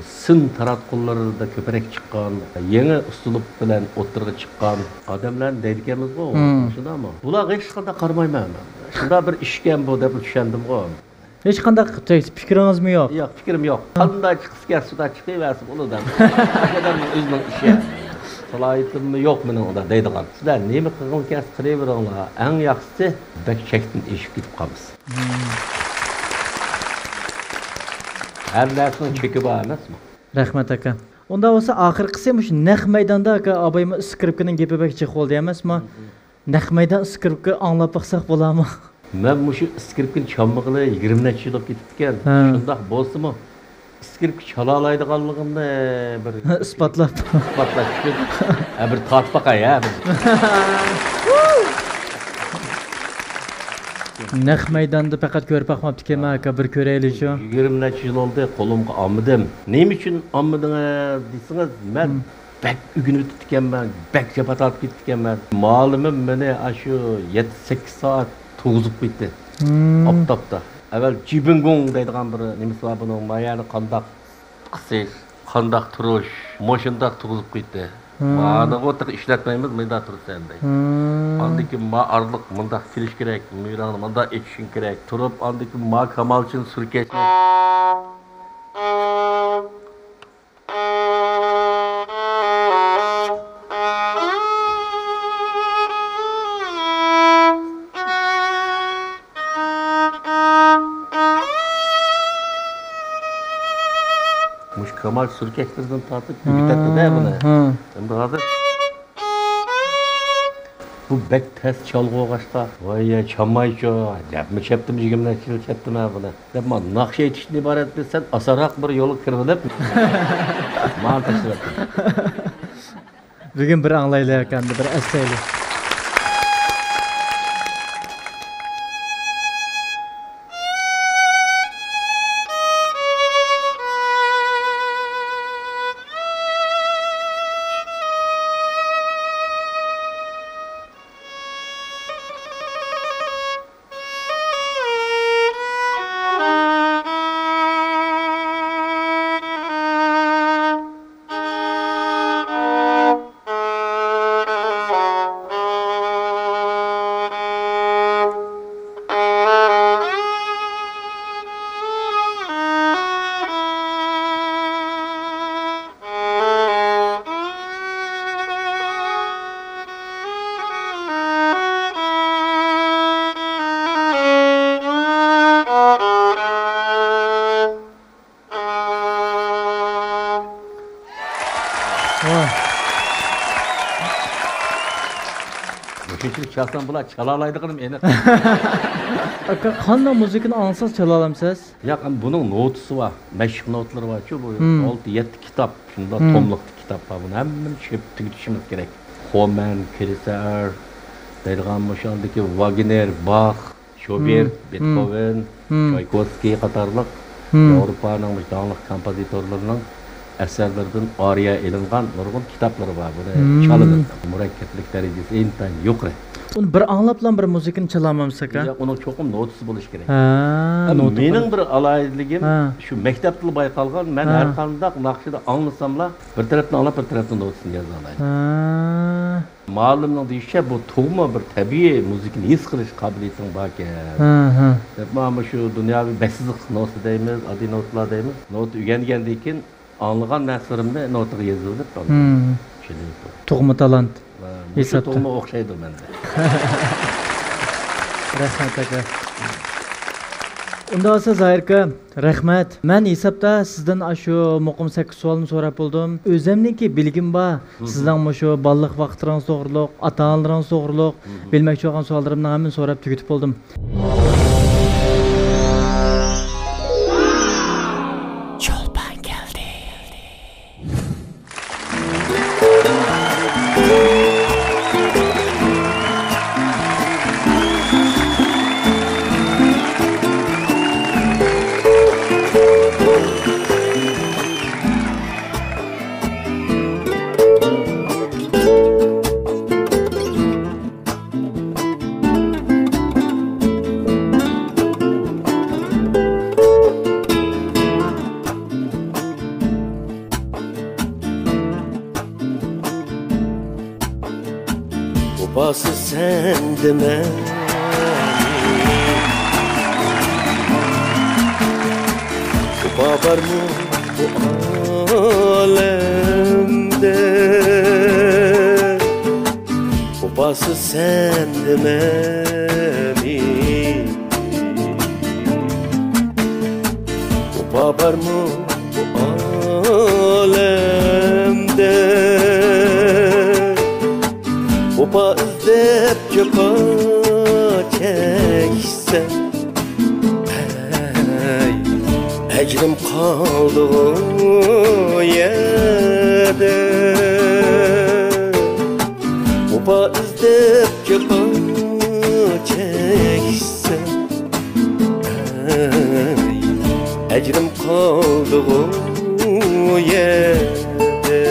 سىن تاراتقۇلىرىدا كۆپرەك چىققان، يېڭى ئۇسلۇب بىلەن ئوتتۇرىغا چىققان ئادەملەرنى دەيدىكەنمىزغۇ، مم. شۇنداقمۇ؟ بۇلارغا ھېچقانداق قارىمايمەن مەن. شۇنداق بىر ئىشكەن بۇ دەپلا چۈشەندىمغۇ. ھېچقانداق تەك-، پىكرىڭىزمۇ يوق؟ يوق، پىكرىم يوق. ھە. قانداق چىقسا كەلسە، شۇنداق چىقىۋەرسە بولىدۇ. ئۇ ئادەمنىڭ ئۆزىنىڭ ئىشى. سالاھىيىتىممۇ يوق مېنىڭ ئۇنداق دەيدىغان. سىلەر نېمە قىلغىڭ كەلسە قىلىۋېرىڭلار. ئەڭ ياخشىسى بەك چەكتىن ئېشىپ كېتىپ قالمىسۇن. ھەر نەرسىنىڭ چېكى بار ئەمەسمۇ؟ رەھمەت ئاكا. ئۇنداق بولسا ئاخىرقىسى مۇشۇ نەق مەيداندا، ئاكا، ئابايمۇ ئىسكرىپكىنىڭ گېپى بەك جىق بولدى ئەمەسمۇ؟ نەق مەيدان ئىسكرىپكا ئاڭلاپ باقساق بولارمۇ؟ مەن مۇشۇ ئىسكرىپكىنى چالمىغىلى يىگىرمە نەچچە يىل بولۇپ كېتىپتىكەن. ھە. شۇنداق بولسىمۇ، ئىسكرىپكا چالالايدىغانلىقىمنى بىر ئىسپاتلاپ. ئىسپاتلاش ئۈچۈن، ھە، بىر تارتىپ باقاي، ھە، بىر. نەق مەيداندا پەقەت كۆرۈپ باقماپتىكەنمەن، ئاكا، بىر كۆرەيلىچۇ. يىگىرمە نەچچە يىل بولدى، قولۇمغا ئالمىدىم. نېمە ئۈچۈن ئالمىدىڭىز دېسىڭىز، مەن، مم. بەك ئۆگىنىۋېتىپتىكەنمەن، بەك جاپا تارتىپ كېتىپتىكەنمەن. مۇئەللىمىم مېنى ئاشۇ يەتتە، سەككىز سائەت تۇرغۇزۇپ قويدى. مم. ئاپتاپتا. ئەۋۋەل جىبىڭگۇڭ دەيدىغان بىر نېمىسى بار بۇنىڭ. ما يەرنى قانداق ئاسىش، قانداق تۇرۇش، مۇشۇنداق تۇرغۇزۇپ قويدى. مم. مانىغۇ تېخى ئىشلەتمەيمىز، مۇنداق تۇرىسەن دەيدۇ. مم. ئاندىن كېيىن ما ئارىلىق مۇنداق كېلىش كېرەك، مېڭەڭنى مۇنداق ئېچىشىڭ كېرەك. تۇرۇپ، ئاندىن كېيىن ما كامالچىن سۈركەشنى. مۇشۇ كامال سۈركەشلىرىدىن تارتىپ ئۆگىتەتتى-دە بۇنى. ھە. ئەمدى ھازىر بۇ بەك تەس چالغۇغاچقا، ۋاي يە، چالمايچۇ، دەپمۇ چەپتىم، يىگىرمە نەچچە يىل چەپتىم ھە بۇنى. دەپ، مانا ناخشا ئېيتىشتىن ئىبارەت بىلسەن، ئاسانراق بىر يولغا كىرىۋېلىپ، مانا تاشلىۋەتتىم. بۈگۈن بىر ئاڭلايلى ئاكا، ئەمدى بىر ئەسلەيلى. كۆچۈرۈپ چالسام بۇلار چالالايدىغىنىم ئېنىق. ئاكا، قانداق مۇزىكىنى ئاڭلىسىڭىز چالالامسىز؟ ياق، ئەمدى بۇنىڭ نوتىسى بار، مەشىق نوتىلىرى بارچۇ، بۇ ئالتە يەتتە كىتاب، شۇنداق توملۇق كىتاب بار، بۇنى ھەممىنى چېكىپ تۈگىتىشىمىز كېرەك. خومەن، كرېسەر دەيدىغان مۇشۇ ئاندىكى ۋاگنېر، باخ، شوبېرت، بېتخوۋېن، چايكوۋسكىي قاتارلىق ياۋروپانىڭ مۇشۇ داڭلىق كومپوزىتورلىرىنىڭ ئەسەرلىرىدىن ئارىيە ئېلىنغان نۇرغۇن كىتابلىرى بار. بۇنى چالىمىز. مۇرەككەپلىك دەرىجىسى ئىنتايىن يۇقىرى. ئۇنى بىر ئاڭلاپلا بىر مۇزىكىنى چالالامسىز ئاكا؟ ياق، ئۇنىڭ چوقۇم نوتىسى بولۇشى كېرەك. ھە، ئەمما نوتا مېنىڭ بىر ئالاھىدىلىكىم، شۇ مەكتەپتىلا بايقالغان، مەن ھەر قانداق ناخشىدا ئاڭلىساملا، بىر تەرەپتىن ئاڭلاپ، بىر تەرەپتىن نوتىسىنى يازالايمەن. ھە. مۇئەللىمنىڭ دېيىشىچە، بۇ تۇغما بىر تەبىئىي مۇزىكىنى ھېس قىلىش قابىلىيىتىڭ باركەن، ھە، ھە، دەپ، مانا شۇ دۇنياۋى بەش سىزىق نوتا دەيمىز، ئاددىي نوتىلار دەيمىز. نوتا ئۆگەنگەندىن كېيىن ئاڭلىغان نەرسىلىرىمنى نوتىغا يېزىۋېلىپ، ئاندىن چېلىۋېتىۋاتىمەن. تۇغما تالانت. ھە، مۇشۇ ھېسابتا. تۇغما ئوخشايدۇ مەندە. رەھمەت، ئاكا. ئۇنداق بولسا، زاھىر ئاكا، رەھمەت. مەن ھېسابتا سىزدىن ئاشۇ مۇقىم سەككىز سوئالنى سوراپ بولدۇم. ئۆزۈمنىڭكى بىلگۈم بار. سىزنىڭ مۇشۇ بالىلىق ۋاقىتلىرىڭىز توغرۇلۇق، ئاتا-ئانىلىرىڭىز توغرۇلۇق بىلمەكچى بولغان سوئاللىرىمنىڭ ھەممىنى سوراپ تۈگىتىپ بولدۇم. چولپان كەلدى. ۋاپاسىز سەندە مەن، ۋاپا بارمۇ بۇ ئالەمدە؟ ۋاپاسىز سەندە مەن، ۋاپا بارمۇ بۇ ئالەمدە؟ ۋاپا ئىزدەپ جاپا چەكسەم، ھەي، ئەجرىم قالدىغۇ يەردە؟ ۋاپا ئىزدەپ جاپا چەكسەم، ھەي، ئەجرىم قالدىغۇ يەردە؟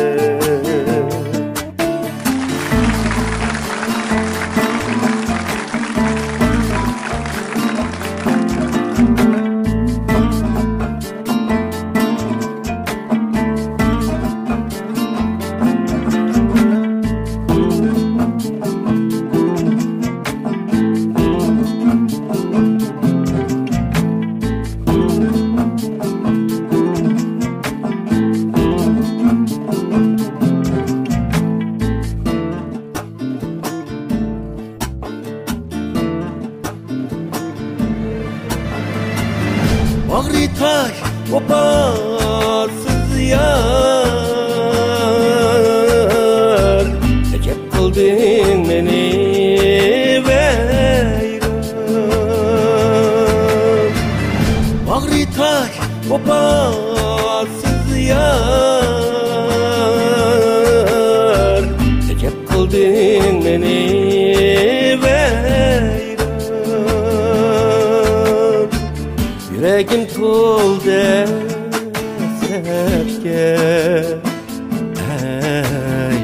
باغرى تاش ۋاپاسىز يار، ئەجەب قىلدىڭ مېنى ۋەيران. باغرى تاش ۋاپاسىز يار، ئەجەب قىلدىڭ مېنى ۋەيران. يۈرىكىم تولدى ھەسرەتكە، ئەي،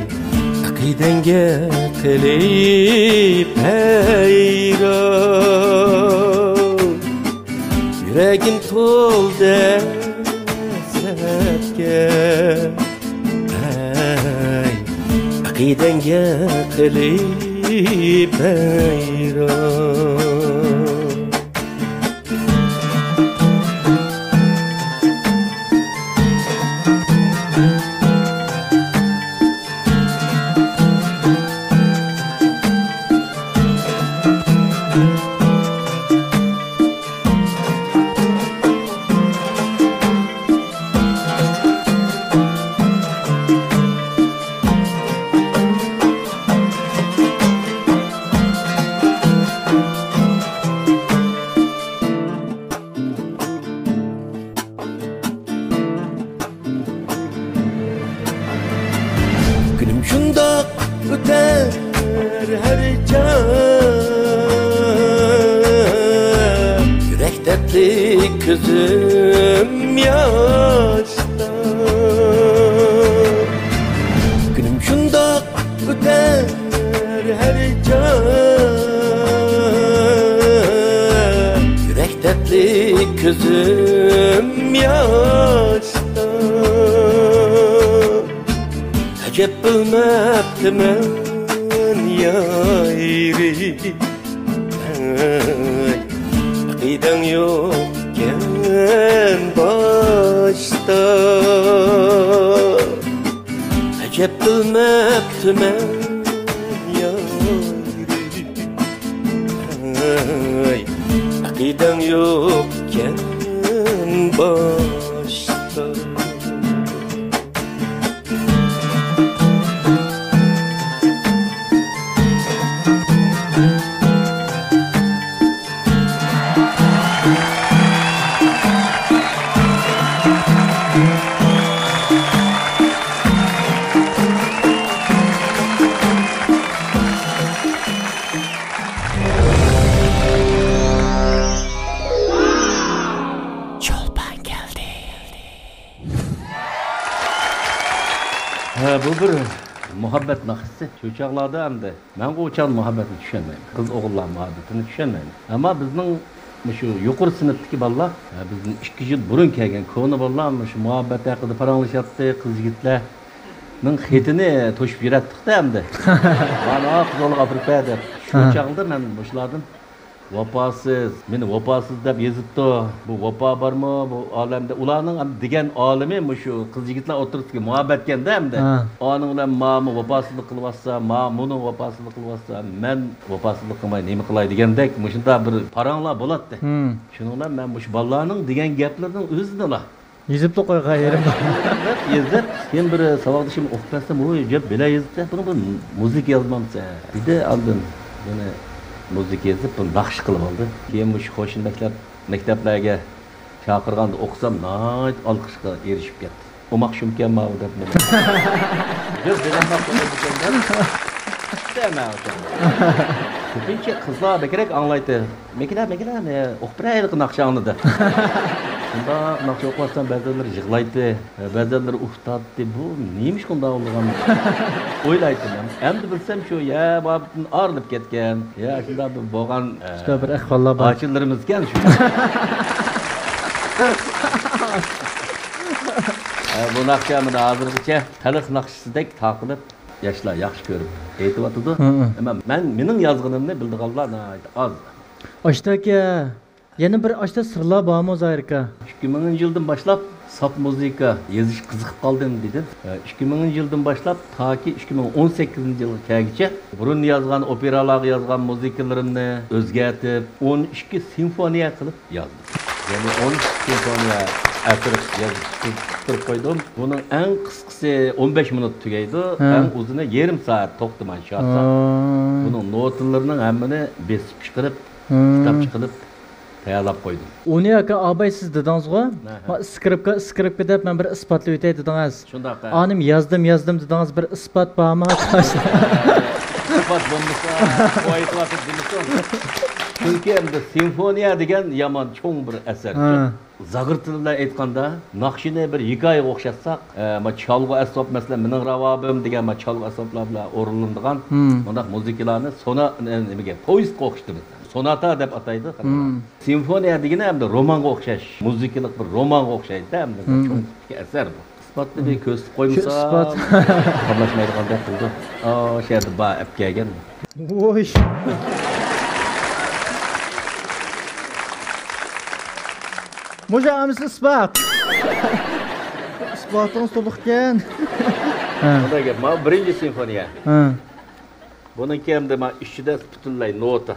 ئەقىدەڭگە قېلىپ ھەيران. يۈرىكىم تولدى ھەسرەتكە، ھەي، ئەقىدەڭگە قېلىپ ھەيران. كۆزۈم ياشتا. كۈنۈم شۇنداق ئۆتەر ھەر چاغ. يۈرەك دەردلىك كۆزۈم ياشتا. ئەجەب بىلمەپتىمەن يارى. ئەقىدەڭ يوقكەن باشتا. ئەجەب بىلمەپتىمەن يارى. ئەقىدەڭ يوقكەن باشتا. چولپان كەلدى. ھە، بۇ بىر مۇھەببەت ناخشىسى. شۇ چاغلاردا ئەمدى مەنغۇ ئۇ چاغدا مۇھەببەتنى چۈشەنمەيمەن. قىز-ئوغۇللار مۇھەببىتىنى چۈشەنمەيمەن. ئەمما بىزنىڭ مۇشۇ يۇقىرى سىنىپتىكى بالىلار، ھە، بىزدىن ئىككى يىل بۇرۇن كەلگەن كونا بالىلار مۇشۇ مۇھەببەت ھەققىدە پاراڭلىشاتتى، قىز-يىگىتلەرنىڭ خېتىنى توشۇپ يۈرەتتۇق-تە ئەمدى. مانا قىز-ئوغۇلغا ئاپىرىپ بەر دەپ. شۇ ھە. چاغلىدا مەن مۇشۇلاردىن ۋاپاسىز، مېنى ۋاپاسىز دەپ يېزىپتۇ. بۇ ۋاپا بارمۇ بۇ ئالەمدە؟ ئۇلارنىڭ ھەم دېگەن ئالىمى مۇشۇ قىز-يىگىتلەر ئوتتۇرىسىدىكى مۇھەببەتكەندە ئەمدى. ھە. ئانىڭ بىلەن مامۇ ۋاپاسىزلىق قىلىۋاتسا، ما مۇنىڭ ۋاپاسىزلىق قىلىۋاتسا، مەن ۋاپاسىزلىق قىلماي نېمە قىلاي دېگەندەك مۇشۇنداق بىر پاراڭلار بولاتتى. ھىم. شۇنىڭ بىلەن مەن مۇشۇ بالىلارنىڭ دېگەن گەپلىرىنىڭ ئۆزىنىلا يېزىپلا قويغان يېرىم بار. يېزىپ، يېزىپ، كېيىن بىر ساۋاقدىشىم ئوقۇپ بەرسەم، ۋوي، ئەجەب بەلا يېزىپسەن، بۇنى بىر مۇزىكا يازمامسەن؟ دېدى ئاندىن، يەنە مۇزىكا يېزىپ، بۇنى ناخشا قىلىپ ئالدى. كېيىن مۇشۇ قوشنا مەكتەپ، مەكتەپلەرگە چاقىرغاندا ئوقۇسام، ناھايىتى ئالقىشقا ئېرىشىپ كەتتى. ئوماق شۇمكەن ماۋۇ دەپ مېنى. بىر بىلەنماق بولىدىكەن دەپ. كۆپىنچە قىزلار بەكرەك ئاڭلايتتى. مېكىلە، مېكىلە، مەن ئوقۇپ بېرەي ھېلىقى ناخشاڭنى دەپ. شۇنداق ناخشا ئوقۇۋاتسام، بەزەنلىرى يىغلايتتى، بەزەنلىرى ئۇھ تارتتى. بۇ نېمىشقا ئۇنداق بولغان؟ ئويلايتتىم مەن. ئەمدى بىلسەم، شۇ يەر مۇھەببىتىدىن ئايرىلىپ كەتكەن. يا، شۇنداق بىر بولغان، شۇنداق بىر ئەھۋاللار بار. ئاچىلىرىمىزكەن شۇ. ئە، بۇ ناخشا مانا ھازىرغىچە خەلق ناخشىسىدەك تارقىلىپ، ياشلار ياخشى كۆرۈپ ئېيتىۋاتىدۇ. ھە، ھە. ئەمما مەن، مېنىڭ يازغىنىمنى بىلىدىغانلار ناھايىتى ئاز. ئاشتاكا، يەنە بىر ئاشتا سىرلار بارمۇ، زاھىر ئاكا؟ ئىككى مىڭىنچى يىلدىن باشلاپ ساپ مۇزىكا يېزىشقا قىزىقىپ قالدىم دېدىم. ئىككى مىڭىنچى يىلدىن باشلاپ تاكى ئىككى مىڭ ئون سەككىزىنچى يىلغا كەلگۈچە بۇرۇن يازغان ئوپېرالارغا يازغان مۇزىكىلىرىمنى ئۆزگەرتىپ، ئون ئىككى سىمفونىيە قىلىپ يازدىم. يەنى ئون ئىككى سىمفونىيە ئەسىرى يازدىم، قىستۇرۇپ قويدۇم. بۇنىڭ ئەڭ قىسقىسى ئون بەش مىنۇت تۈگەيدۇ، ھە. ئەڭ ئۇزۇنى يېرىم سائەت توختىماي شاسا. ھە. بۇنىڭ نوتىلىرىنىڭ ھەممىنى بېسىپ چىقىرىپ، ھە. كىتابچا قىلىپ تەييارلاپ قويدۇم. ئۇنى ئاكا ئاباي سىز دېدىڭىزغۇ؟ ھە، ھە. ما ئىسكرىپكا، ئىسكرىپكا دەپ مەن بىر ئىسپاتلىۋېتەي دېدىڭىز. شۇنداق، ھە. ئانىم يازدىم، يازدىم دېدىڭىز، بىر ئىسپات بارمۇ؟ ئىسپات بولمىسا، ئۇ ئېيتىۋاتىدۇ دېمىسۇن. چۈنكى ئەمدى سىمفونىيە دېگەن يامان چوڭ بىر ئەسەر. ھە. زاغرا تىل بىلەن ئېيتقاندا، ناخشىنى بىر ھېكايىگە ئوخشاتساق، ئە، ما چالغۇ ئەسۋاب، مەسىلەن، مېنىڭ راۋابىم دېگەن ما چالغۇ ئەسۋابلار بىلەن ئورۇنلىنىدىغان مۇنداق مۇزىكىلارنى سونا-، نېمىگە، پوۋېستقا ئوخشىتىمىز. سوناتا دەپ ئاتايدۇ خەلقلەر. سىمفونىيە دېگىنى ئەمدى رومانغا ئوخشاش، مۇزىكىلىق بىر رومانغا ئوخشايدۇ-دە، ئەمدى چوڭ ئەسەر بۇ. ئىسپاتنى بىر كۆرسىتىپ قويمىسا، قاملاشمايدىغاندەك قىلىدۇ. ئا، شۇ يەردە بار ئەپ كەلگەن. ۋوي. مۇشۇ ھەممىسى ئىسپات. ئىسپاتىڭىز تولۇقكەن. ھە. بۇنداق گەپ، ماۋۇ بىرىنچى سىمفونىيە. ھە. بۇنىڭكى ئەمدى مانا ئىچىدە پۈتۈنلەي نوتا.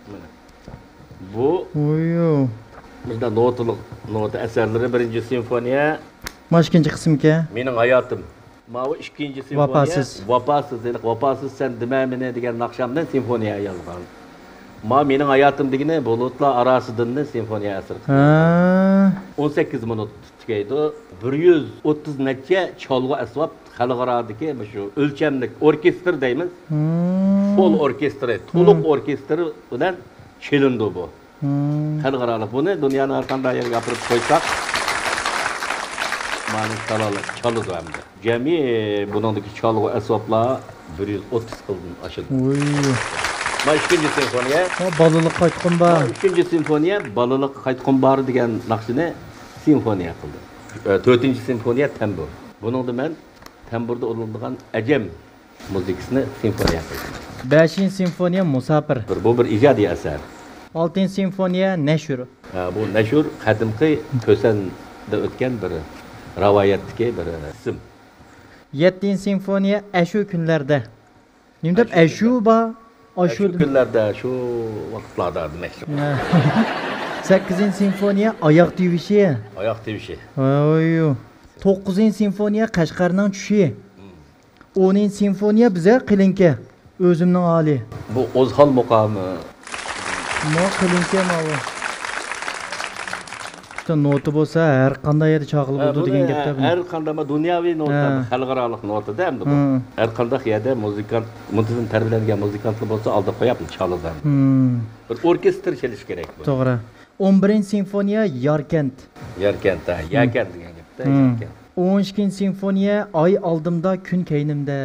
مانا. بۇ ۋوييو. مۇشۇنداق نوتىلىق، نوتا ئەسەرلىرى، بىرىنچى سىمفونىيە. مانا ئىككىنچى قىسىمكەن. مېنىڭ ھاياتىم. ماۋۇ ئىككىنچى سىمفونىيە. ۋاپاسىز. ۋاپاسىز، ھېلىقى ۋاپاسىز سەن دېمە مېنى دېگەن ناخشامنى سىمفونىيە يازغان. ما مېنىڭ ھاياتىم دېگىنى بۇلۇتلار ئاراسىدىننى سىمفونىيە ئەسىرى. ھە. ئون سەككىز مىنۇت تۈگەيدۇ. بىر يۈز ئوتتۇز نەچچە چالغۇ ئەسۋاب خەلقئارادىكى مۇشۇ ئۆلچەملىك ئوركېستىر دەيمىز. ھىم. فول ئوركېستىرى، تولۇق ھىم. ئوركېستىر بىلەن چېلىنىدۇ بۇ. خەلقئارالىق. بۇنى دۇنيانىڭ ھەر قانداق يېرىگە ئاپىرىپ قويساق، مانا چالىدۇ ئەمدى. جەمئىي بۇنىڭدىكى چالغۇ ئەسۋابلار بىر يۈز ئوتتۇز خىلدىن ئاشىدۇ. ۋوي. مانا ئىككىنچى سىمفونىيە. ھە، بالىلىق قايتقۇم بار. مانا ئۈچىنچى سىمفونىيە، بالىلىق قايتقۇم بار دېگەن ناخشىنى سىمفونىيە قىلدى. ئە، تۆتىنچى سىمفونىيە تەمبۇر. بۇنىڭدا مەن تەمبۇردا ئۇلىنىدىغان ئەجەم مۇزىكىسىنى سىمفونىيە قىلدىم. بەشىنچى سىمفونىيە مۇساپىر. بىر، بۇ بىر ئىجادىي ئەسەر. ئالتىنچى سىمفونىيە نەشۇر. ھە، بۇ نەشۇر قەدىمكى كۆسەندە ئۆتكەن بىر رىۋايەتتىكى بىر ئىسىم. يەتتىنچى سىمفونىيە ئەشۇ كۈنلەردە. نېمە دەپ ئەشۇ ئەشۇ كۈنلەر. بار؟ ئەشۇ ئەشۇ دېمە. كۈنلەردە، شۇ ۋاقىتلاردا دېمەكچى. ھە. سەككىزىنچى سىمفونىيە ئاياغ تىۋىشى. ئاياغ تىۋىشى. ۋوي. توققۇزىنچى سىمفونىيە قەشقەرنىڭ چۈشى. ئونىنچى سىمفونىيە بىزە قېلىنكە، ئۆزۈمنىڭ ھالى. بۇ ئوزھال مۇقامى. ما قېلىنكە ماۋۇ. ئىشتە نوتا بولسا ھەر قانداق يەردە چاغىلىپ ھە، بولىدۇ بۇنى دېگەن گەپتە بۇنى. ھەر قانداق، ما دۇنياۋى نوتا، ھە. خەلقئارالىق نوتىدە ئەمدى بۇ. ھە. ھەر قانداق يەردە مۇزىكانت، مۇنتىزىم تەربىيەلەنگەن مۇزىكانتلار بولسا ئالدىغا قويۇپ چالىدۇ. ھىم. بىر ئوركېستىر چېلىش كېرەك بۇ. توغرا. ئون بىرىنچى سىمفونىيە ياركەنت. ياركەنت، ھە، ھىم. يەكەن دېگەن گەپتە، ھىم. ياركەنت. ئون ئىككىنچى سىمفونىيە ئاي ئالدىمدا، كۈن كەينىمدە.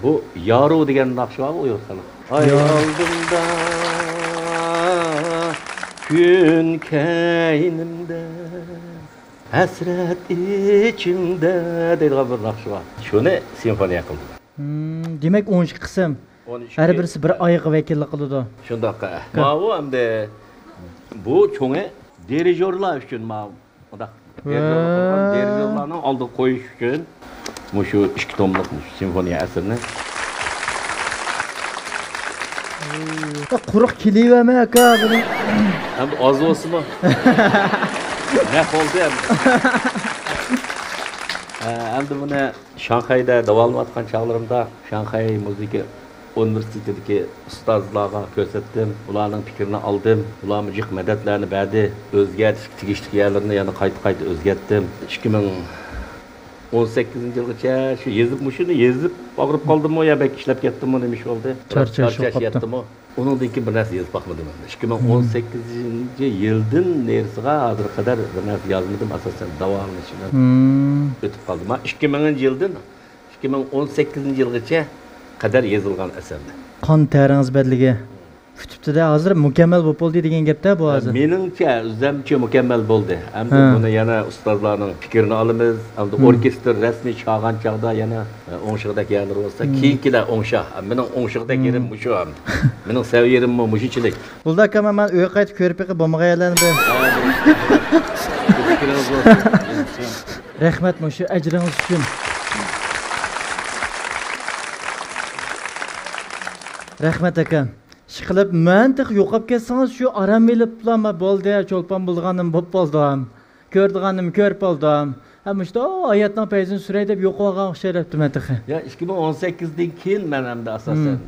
بۇ يارۇ دېگەن ناخشا بارغۇ ئۇيغۇر خەلق. ئاي يا- ئالدىمدا، كۈن كەينىمدە، ھەسرەت ئىچىمدە دەيدىغان بىر ناخشا بار. شۇنى سىمفونىيە قىلدىم. ھىم، دېمەك، ئون ئىككى قىسىم. ئون ئىككى. ھەر بىرسى بىر ئايغا ۋەكىللىك قىلىدۇ. شۇنداق، ھە. ھە. ماۋۇ ئەمدى بۇ چوڭى دىرىژورلار ئۈچۈن ماۋۇ. مۇنداق، ۋە- دىرىژورلار قىلغان، دىرىژورلارنىڭ ئالدىغا قويۇش ئۈچۈن مۇشۇ ئىككى توملۇق مۇشۇ سىمفونىيە ئەسىرىنى. يا، قۇرۇق كېلىۋەرمە، ئاكا، بۇنى. ئەمدى ئاز بولسىمۇ. نەق بولدى ئەمدى. ھە، ئەمدى بۇنى شاڭخەيدە داۋالىنىۋاتقان چاغلىرىمدا شاڭخەي مۇزىكا ئۇنىۋېرسىتېتىدىكى ئۇستازلارغا كۆرسەتتىم، ئۇلارنىڭ پىكرىنى ئالدىم، ئۇلارمۇ جىق مەدەتلەرنى بەردى، ئۆزگەرتىشكە تېگىشلىك يەرلىرىنى يەنە قايتا-قايتا ئۆزگەرتتىم. ئىككى مىڭ ئون سەككىزىنچى يىلغىچە شۇ يېزىپ، مۇشۇنى يېزىپ ئاغرىپ قالدىممۇ يا بەك ئىشلەپ كەتتىممۇ، نېمە ئىش بولدى؟ چارچاش چارچاش يوقاپتۇ. يەتتىمۇ. ئۇنىڭدىن كېيىن بىر نەرسە يېزىپ باقمىدىم ئەمدى. ئىككى مىڭ ئون سەككىزىنچى يىلدىن نېرىسىغا ھازىرغا قەدەر بىر نەرسە يازمىدىم، ئاساسەن داۋالىنىش بىلەن ئۆتۈپ قالدى. مانا ئىككى مىڭىنچى يىلدىن ئىككى مىڭ ئون سەككىزىنچى يىلغىچە قەدەر يېزىلغان ئەسەرلەر. قان تەرىڭىز بەدىلىگە پۈتۈپتۇ-دە، ھازىر مۇكەممەل بولۇپ بولدى دېگەن گەپ-تە بۇ ھازىر. مېنىڭچە، ئۆزۈمچە مۇكەممەل بولدى. ئەمدى ھە. بۇنى يەنە ئۇستازلارنىڭ پىكرىنى ئالىمىز. ئەمدى ئوركېستىر رەسمىي چالغان چاغدا يەنە، ئە، ئوڭشىغۇدەك يەرلىرى بولسا، كېيىنكىلەر ئوڭشا. مېنىڭ ئوڭشىغۇدەك يېرىم مۇشۇ. مېنىڭ سەۋىيە يېرىممۇ مۇشۇنچىلىك. بولدى ئاكا، مەن، مەن ئۆيگە قايتىپ كۆرۈپ بېقىپ بولمىغان يەرلەرنى بىر. پىكرىڭىز بولسۇن. رەھمەت مۇشۇ ئەجرىڭىز ئۈچۈن. رەھمەت ئاكا. ئىشقىلىپ، مەن تېخى يوقاپ كەتسىڭىز، شۇ ئارام ئېلىپلا، ما بولدى، چولپان بولىدىغاننىم بولۇپ بولدۇم. كۆرىدىغاننىم كۆرۈپ بولدۇم. ھە، مۇشۇنداق ھاياتنىڭ پەيزىنى سۈرەي دەپ يوقىۋالغان ئوخشايدۇ مەن تېخى. يا، ئىككى مىڭ ئون سەككىزدىن كېيىن مەن ئەمدى ئاساسەن.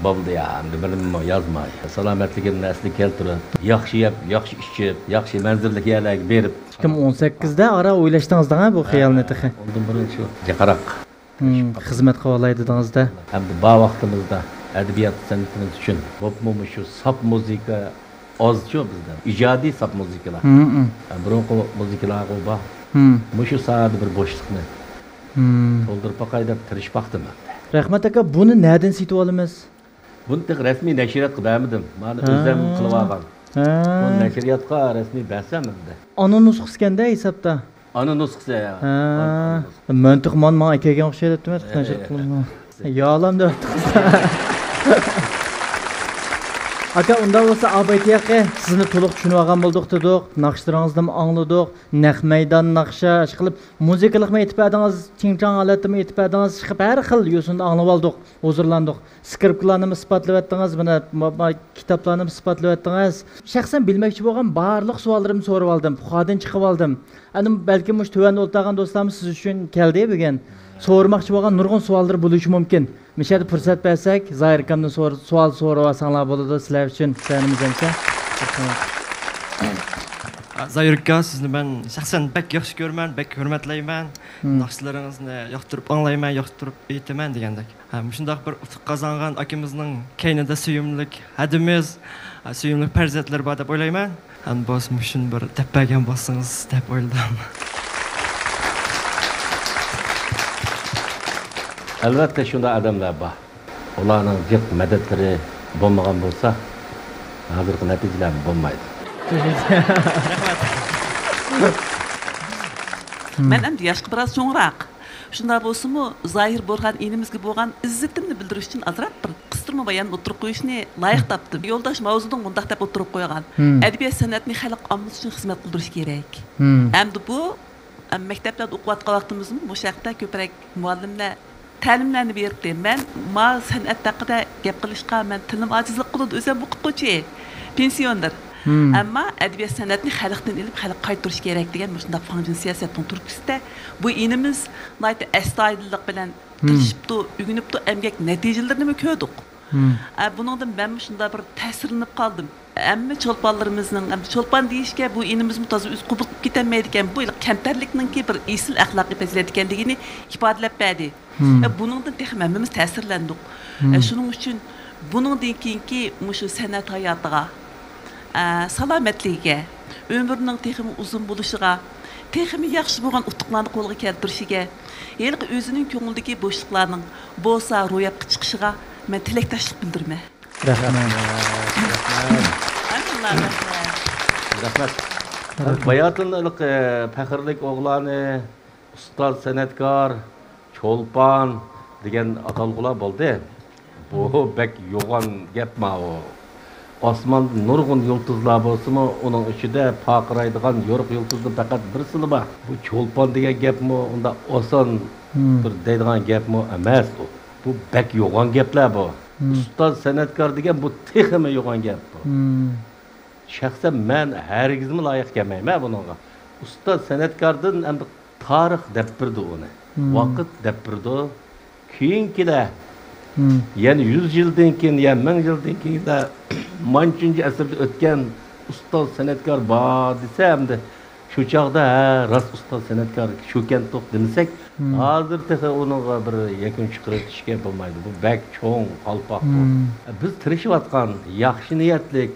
بولدى يا، ئەمدى بىرنېمە يازماي. سالامەتلىكىمنى ئەسلىگە كەلتۈرۈپ، ياخشى يەپ، ياخشى ئىچىپ، ياخشى مەنزىرىلىك يەرلەرگە بېرىپ. ئىككى مىڭ ئون سەككىزدە ئارا ئويلاشتىڭىز دەڭە بۇ خىيالنى تېخى. ئۇندىن بۇرۇن شۇ جىقراق. خىزمەت قىلىۋالاي دېدىڭىز-دە. ئەمدى بار ۋاقتىمىزدا ئەدەبىيات سەنئىتىمىز ئۈچۈن، بولۇپمۇ مۇشۇ ساپ مۇزىكا ئازچۇ بىزدە. ئىجادىي ساپ مۇزىكىلار. ھە، بۇرۇنقى مۇزىكىلارغۇ بار. مۇشۇ ساھەدە بىر بوشلۇقنى تولدۇرۇپ باقاي دەپ تىرىشىپ باقتىم ئەمدى. رەھمەت ئاكا، بۇنى نەدىن سېتىۋالىمىز؟ بۇنى تېخى رەسمىي نەشرىياتقا بەرمىدىم. مانا ئۆزۈم قىلىۋالغان. ھە. بۇنى نەشرىياتقا رەسمىي بەرسەم ئەمدى. ئانا نۇسخىسىكەن-دە ھېسابتا. ئانا نۇسخىسى، ھە. ھە. ئانا نۇسخىسى. مەن تېخى مانا ماڭا ئەكەلگەن ئوخشايدۇ دەپتىمەن، نەشر قىلىمەن. يالام دەپتىڭىز. ئاكا، ئۇنداق بولسا، ئابايتى ياقى، سىزنى تولۇق چۈشىنىۋالغان بولدۇق دېدۇق، ناخشىلىرىڭىزنىمۇ ئاڭلىدۇق، نەق مەيدان ناخشا، ئىشقىلىپ، مۇزىكىلىقمۇ ئېيتىپ بەردىڭىز، چىڭچاڭ ھالەتتىمۇ ئېيتىپ بەردىڭىز، ئىشقىلىپ، ھەر خىل يوسۇندا ئاڭلىۋالدۇق، ھۇزۇرلاندۇق. سكرىپكىلارنىمۇ ئىسپاتلىۋەتتىڭىز، مانا، ما-، ما-، كىتابلارنىمۇ ئىسپاتلىۋەتتىڭىز. شەخسەن بىلمەكچى بولغان بارلىق سوئاللىرىمنى سورىۋالدىم، پۇخادىن چىقىۋالدىم. ئەنە، بەلكىم مۇشۇ تۆۋەندە ئولتۇرغان دوستلارمۇ سىز ئۈچۈن كەلدى بۈگۈن. سورىماقچى بولغان نۇرغۇن سوئاللىرى بولۇشى مۇمكىن. مۇشۇ يەردە پۇرسەت بەرسەك، زاھىر ئاكامدىن سور-، سوئال سورىۋالساڭلار بولىدۇ، سىلەر ئۈچۈن. سىلەرنىمۇ ئىزدەمسە. زاھىر ئاكا، سىزنى مەن شەخسەن بەك ياخشى كۆرىمەن، بەك ھۆرمەتلەيمەن. ناخشىلىرىڭىزنى ياقتۇرۇپ ئاڭلايمەن، ياقتۇرۇپ ئېيتىمەن دېگەندەك. ھە، مۇشۇنداق بىر ئۇتۇق قازانغان ئاكىمىزنىڭ كەينىدە سۆيۈملۈك ھەدىمىز، سۆيۈملۈك پەرزەنتلىرى بار دەپ ئويلايمەن. ھەم بولسا مۇشۇنى بىر دەپ بەرگەن بولسىڭىز دەپ ئويلىدىم. ئەلۋەتتە، شۇنداق ئادەملەر بار. ئۇلارنىڭ جىق مەدەتلىرى بولمىغان بولسا، ھازىرقى نەتىجىلەرمۇ بولمايدۇ. مەن ئەمدى ياشقا بىراز چوڭراق. شۇنداق بولسىمۇ، زاھىر بۇرھان ئىنىمىزگە بولغان ئىززىتىمنى بىلدۈرۈش ئۈچۈن ئازراق بىر قىستۇرما بايان ئوتتۇرىغا قويۇشنى لايىق تاپتىم. يولداش ماۋزېدۇڭ مۇنداق دەپ ئوتتۇرىغا قويغان، ئەدەبىيات سەنئەتنى خەلق ئاممىسى ئۈچۈن خىزمەت قىلدۇرۇش كېرەك. ئەمدى بۇ، ئەم، مەكتەپلەردە ئوقۇۋاتقان ۋاقتىمىزدىمۇ بۇ ھەقتە كۆپرەك مۇئەللىملەر تەلىملەرنى بېرىپتۇ. مەن ما سەنئەت ھەققىدە گەپ قىلىشقا مەن تىلىم ئاجىزلىق قىلىدۇ، ئۆزۈم ئوقۇتقۇچى، پېنسىيونېر. ئەمما ئەدەبىيات سەنئەتنى خەلقتىن ئېلىپ خەلققە قايتۇرۇش كېرەك دېگەن مۇشۇنداق فاڭجېن سىياسەتنىڭ تۈرتكىسىدە بۇ ئىنىمىز ناھايىتى ئەستايىدىللىق بىلەن تىرىشىپتۇ، ئۆگىنىپتۇ، ئەمگەك نەتىجىلىرىنىمۇ كۆردۇق. ئە، بۇنىڭدىن مەنمۇ شۇنداق بىر تەسىرلىنىپ قالدىم. ھەممە چولپانلىرىمىزنىڭ، ئەمدى چولپان دېيىشكە بۇ ئىنىمىزمۇ تازا ئۆزى قوبۇل قىلىپ كېتەلمەيدىكەن، بۇ كەمتەرلىكنىڭكى بىر ئېسىل ئەخلاقىي پەزىلەت ئىكەنلىكىنى ئىپادىلەپ بەردى. ئە، بۇنىڭدىن تېخىمۇ ھەممىمىز تەسىرلەندۇق. ئە، شۇنىڭ ئۈچۈن بۇنىڭدىن كېيىنكى مۇشۇ سەنئەت ھاياتىغا، ئە، سالامەتلىكىگە، ئۆمرىنىڭ تېخىمۇ ئۇزۇن بولۇشىغا، تېخىمۇ ياخشى بولغان ئۇتۇقلارنى قولغا كەلتۈرۈشىگە، ھېلىقى ئۆزىنىڭ كۆڭلىدىكى بوشلۇقلارنىڭ بولسا روياپقا چىقىشىغا مەن تىلەكداشلىق بىلدۈرىمەن. رەھمەت. رەھمەت. باياتىن پەخىرلىك ئوغلانى، ئۇستاز سەنئەتكار، چولپان دېگەن ئاتالغۇلار بولدى. بۇ بەك يوغان گەپ ماۋۇ. ئاسماندا نۇرغۇن يۇلتۇزلار بولسىمۇ، ئۇنىڭ ئىچىدە پارقىرايدىغان يورۇق يۇلتۇزنىڭ پەقەت بىرسىلا بار. بۇ چولپان دېگەن گەپمۇ ئۇنداق ئاسان بىر دەيدىغان گەپمۇ ئەمەس ئۇ. بۇ بەك يوغان گەپلەر بۇ. ئۇستاز سەنئەتكار دېگەن بۇ تېخىمۇ يوغان گەپ بۇ. شەخسەن مەن ھەرگىزمۇ لايىق كەلمەيمەن بۇنىڭغا. ئۇستاز سەنئەتكاردىن ئەمدى تارىخ دەپ بېرىدۇ ئۇنى. ۋاقىت دەپ بېرىدۇ. كېيىنكىلەر، يەنە يۈز يىلدىن كېيىن، يا مىڭ يىلدىن كېيىنلەر، مانچىنچە ئەسىردە ئۆتكەن ئۇستاز سەنئەتكار بار دېسە، ئەمدى شۇ چاغدا، ھە، راست ئۇستاز سەنئەتكار شۇكەنتۇق دېمىسەك، ھازىر تېخى ئۇنىڭغا بىر يەكۈن چىقىرىۋېتىشكە بولمايدۇ. بۇ بەك چوڭ قالپاق بۇ. بىز تىرىشىۋاتقان، ياخشى نىيەتلىك،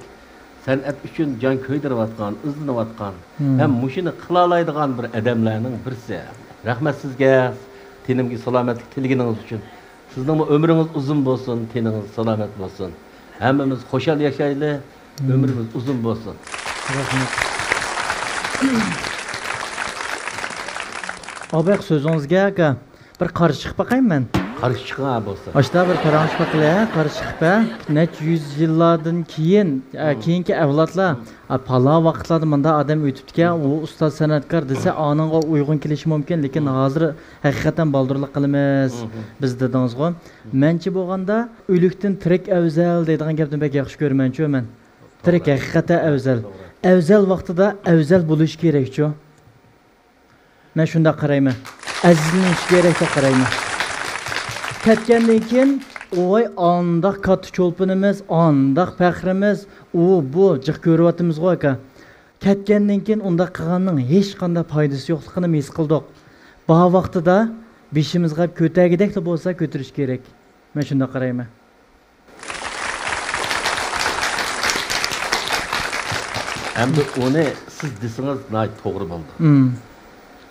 سەنئەت ئۈچۈن جان كۆيدۈرۈۋاتقان، ئىزدىنىۋاتقان ھەم مۇشۇنى قىلالايدىغان بىر ئادەملەرنىڭ بىرسى. رەھمەت سىزگە، تېنىمگە سالامەتلىك تىلىگىنىڭىز ئۈچۈن. سىزنىڭمۇ ئۆمرىڭىز ئۇزۇن بولسۇن، تېنىڭىز سالامەت بولسۇن. ھەممىمىز خۇشال ياشايلى، ئۆمرىمىز ئۇزۇن بولسۇن. رەھمەت. ئاباق سۆزىڭىزگە ئاكا، بىر قارشى چىقىپ باقايمەن مەن. قارشى چىقىڭ ھە بولسا. ئاشتا بىر پاراڭلىشىپ باقىلى ھە، قارشى چىقىپ ھە. نەچچە يۈز يىللاردىن كېيىن، ئە، كېيىنكى ئەۋلادلار، ئە، پالان ۋاقىتلاردا مۇنداق ئادەم ئۆتۈپتىكەن، ئۇ ئۇستاز سەنئەتكار دېسە، ئانىڭغا ئۇيغۇن كېلىشى مۇمكىن، لېكىن ھازىر ھەقىقەتەن بالدۇرلۇق قىلىمىز بىز دېدىڭىزغۇ. مەنچە بولغاندا ئۆلۈكتىن تىرىك ئەۋزەل دەيدىغان گەپنى بەك ياخشى كۆرىمەنچۇ مەن. تىرىك ھەقىقەتەن ئەۋزەل. ئەۋزەل ۋاقتىدا ئەۋزەل بولۇشى كېرەكچۇ. مەن شۇنداق قارايمەن. ئەزىزلىنىشى كېرەك دەپ قارايمەن. كەتكەندىن كېيىن، ۋاي ئانداق كاتتا چولپىنىمىز، ئانداق پەخرىمىز، ئۇ بۇ جىق كۆرۈۋاتىمىزغۇ ئاكا. كەتكەندىن كېيىن ئۇنداق قىلغاننىڭ ھېچقانداق پايدىسى يوقلۇقىنى ھېس قىلدۇق. بار ۋاقتىدا بېشىمىزغا كۆتەرگۈدەكلا بولسا كۆتۈرۈش كېرەك. مەن شۇنداق قارايمەن. ئەمدى ئۇنى سىز دېسىڭىز ناھايىتى توغرا بولىدۇ.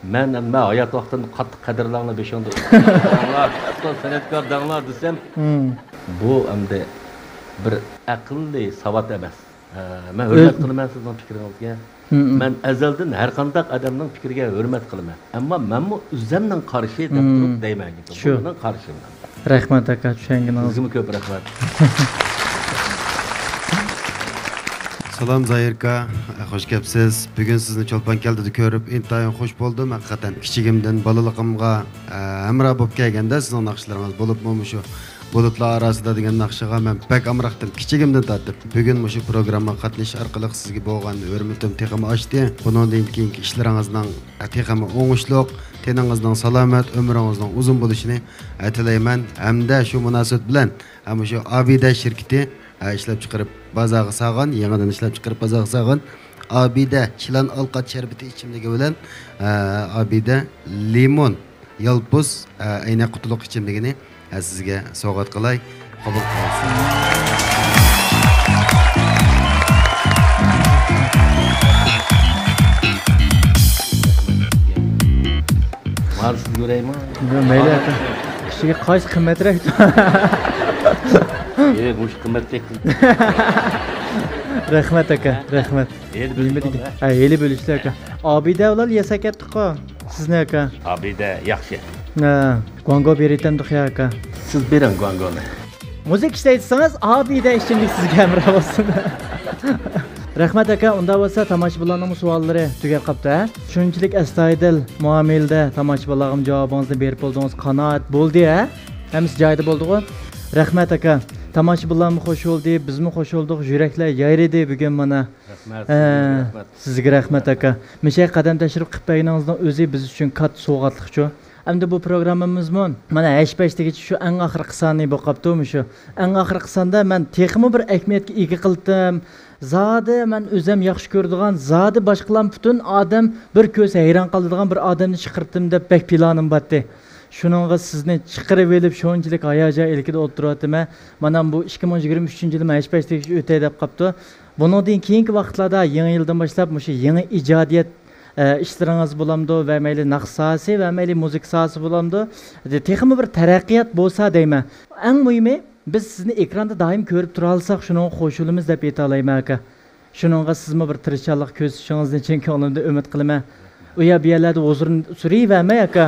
مەن، مەن ھايات ۋاقتىمدا قاتتىق قەدىرلەڭلار بېشىڭدا، سەنئەتكار دەڭلار دېسەم، بۇ ئەمدى بىر ئەقىللىي ساۋات ئەمەس. ھە، مەن ھۆرمەت قىلىمەن سىزنىڭ پىكرىڭىزگە. مەن ئەزەلدىن ھەرقانداق ئادەمنىڭ پىكرىگە ھۆرمەت قىلىمەن. ئەمما مەنمۇ ئۆزۈمنىڭ قارىشى دەپ تۇرۇپ دەيمەن گېپىم. بۇ مېنىڭ قارىشىم. رەھمەت ئاكا، چۈشەنگىنىڭىز. سىزگىمۇ كۆپ رەھمەت. سالام زاھىر ئاكا، خوش كەپسىز. بۈگۈن سىزنى چولپان كەلدىدە كۆرۈپ ئىنتايىن خوش بولدۇم ھەقىقەتەن. كىچىكىمدىن بالىلىقىمغا، ئە، ھەمراھ بولۇپ كەلگەندە سىزنىڭ ناخشىلىرىڭىز بولۇپمۇ مۇشۇ بۇلۇتلار ئاراسىدا دېگەن ناخشىغا مەن بەك ئامراقتىم، كىچىكىمدىن تارتىپ. بۈگۈن مۇشۇ پروگراممىغا قاتنىشىش ئارقىلىق سىزگە بولغان ھۆرمىتىم تېخىمۇ ئاشتى. بۇنىڭدىن كېيىنكى ئىشلىرىڭىزنىڭ تېخىمۇ ئوڭۇشلۇق، تېنىڭىزنىڭ سالامەت، ئۆمرىڭىزنىڭ ئۇزۇن بولۇشىنى تىلەيمەن. ھەمدە شۇ مۇناسىۋەت بىلەن، ھە، مۇشۇ ئابىدە شىركىتى، ھە، ئىشلەپچىقىرىپ بازارغا سالغان، يېڭىدىن ئىشلەپچىقىرىپ بازارغا سالغان ئابىدە چىلان ئالقات شەربىتى ئىچىملىكى بىلەن، ھە، ئابىدە لىمون يالپۇز، ئە، ئەينەك قۇتىلىق ئىچىملىكىنى، ئە، سىزگە سوۋغات قىلاي. قوبۇل قىلىڭ. ئارىسىدا كۆرەيمۇ؟ ياق، مەيلى، ئاكا. ئىچىگە قايسى قىممەترەك؟ ياق، مۇشۇ قىممەترەك. رەھمەت، ئاكا، رەھمەت. ھېلى بۆلۈشتى، ھە، ھېلى بۆلۈشتى، ئاكا. ئابىدە بىلەن ياساپ كەتتۇققۇ سىزنى، ئاكا. ئابىدە ياخشى. ھە، گۇاڭگو بېرىتەمدۇق يا، ئاكا. سىز بېرىڭ گۇاڭگونى. مۇزىكا ئىشلەيدىسىڭىز، ئابىدە ئىچىملىك سىزگە ھەمراھ بولسۇن. رەھمەت، ئاكا. ئۇنداق بولسا، تاماشىبىنلارنىڭمۇ سوئاللىرى تۈگەپ قاپتۇ، ھە؟ شۇنچىلىك ئەستايىدىل مۇئامىلىدە تاماشىبىنلارغىمۇ جاۋابىڭىزنى بېرىپ بولدىڭىز، قانائەت بولدى، ھە؟ ھەممىسى جايىدا بولدىغۇ؟ رەھمەت، ئاكا. تاماشىبىنلارمۇ خوش بولدى، بىزمۇ خوش بولدۇق، يۈرەكلەر يايرىدى بۈگۈن مانا. رەھمەت، ئە، سىزگە رەھمەت. سىزگە رەھمەت، ئاكا. مۇشۇ قەدەم تەشرىپ قىلىپ بەرگىنىڭىزنىڭ ئۆزى بىز ئۈچۈن كاتتا سوۋغاتلىقچۇ. ئەمدى بۇ پروگراممىمىزمۇ مانا ھەش-پەشتىگىچە شۇ ئەڭ ئاخىرقى سانى بولۇپ قاپتۇ، مۇشۇ. ئەڭ ئاخىرقى ساندا مەن تېخىمۇ بىر ئەھمىيەتكە ئىگە قىلدىم. زادى مەن ئۆزۈم ياخشى كۆرىدىغان، زادى باشقىلارمۇ پۈتۈن ئادەم بىر كۆرسە ھەيران قالىدىغان بىر ئادەمنى چىقىرتتىم دەپ بەك پىلانىم بارتتى. شۇنىڭغا سىزنى چىقىرىۋېلىپ شۇنچىلىك ھاياجان ئىلكىدە ئولتۇرۇۋاتىمەن. مانا بۇ ئىككى مىڭ يىگىرمە ئۈچىنچى يىلىمۇ ھەش-پەشتىگىچە ئۆتەي دەپ قاپتۇ. بۇنىڭدىن كېيىنكى ۋاقىتلاردا يېڭى يىلدىن باشلاپ مۇشۇ يېڭى ئىجادىيەت، ئە، ئىشلىرىڭىز بولامدۇ ۋە مەيلى ناخشا ساھەسى ۋە مەيلى مۇزىكا ساھەسى بولامدۇ، تېخىمۇ بىر تەرەققىيات بولسا دەيمەن. ئەڭ مۇھىمى، بىز سىزنى ئېكراندا دائىم كۆرۈپ تۇرالىساق، شۇنىڭغا خوش بولىمىز دەپ ئېيتالايمەن، ئاكا. شۇنىڭغا سىزمۇ بىر تىرىشچانلىق كۆرسىتىشىڭىزنى چىن كۆڭلۈمدىن ئۈمىد قىلىمەن. ئۇ يەر بۇ يەرلەردە ھۇزۇرنى سۈرۈۋەرمەي، ئاكا.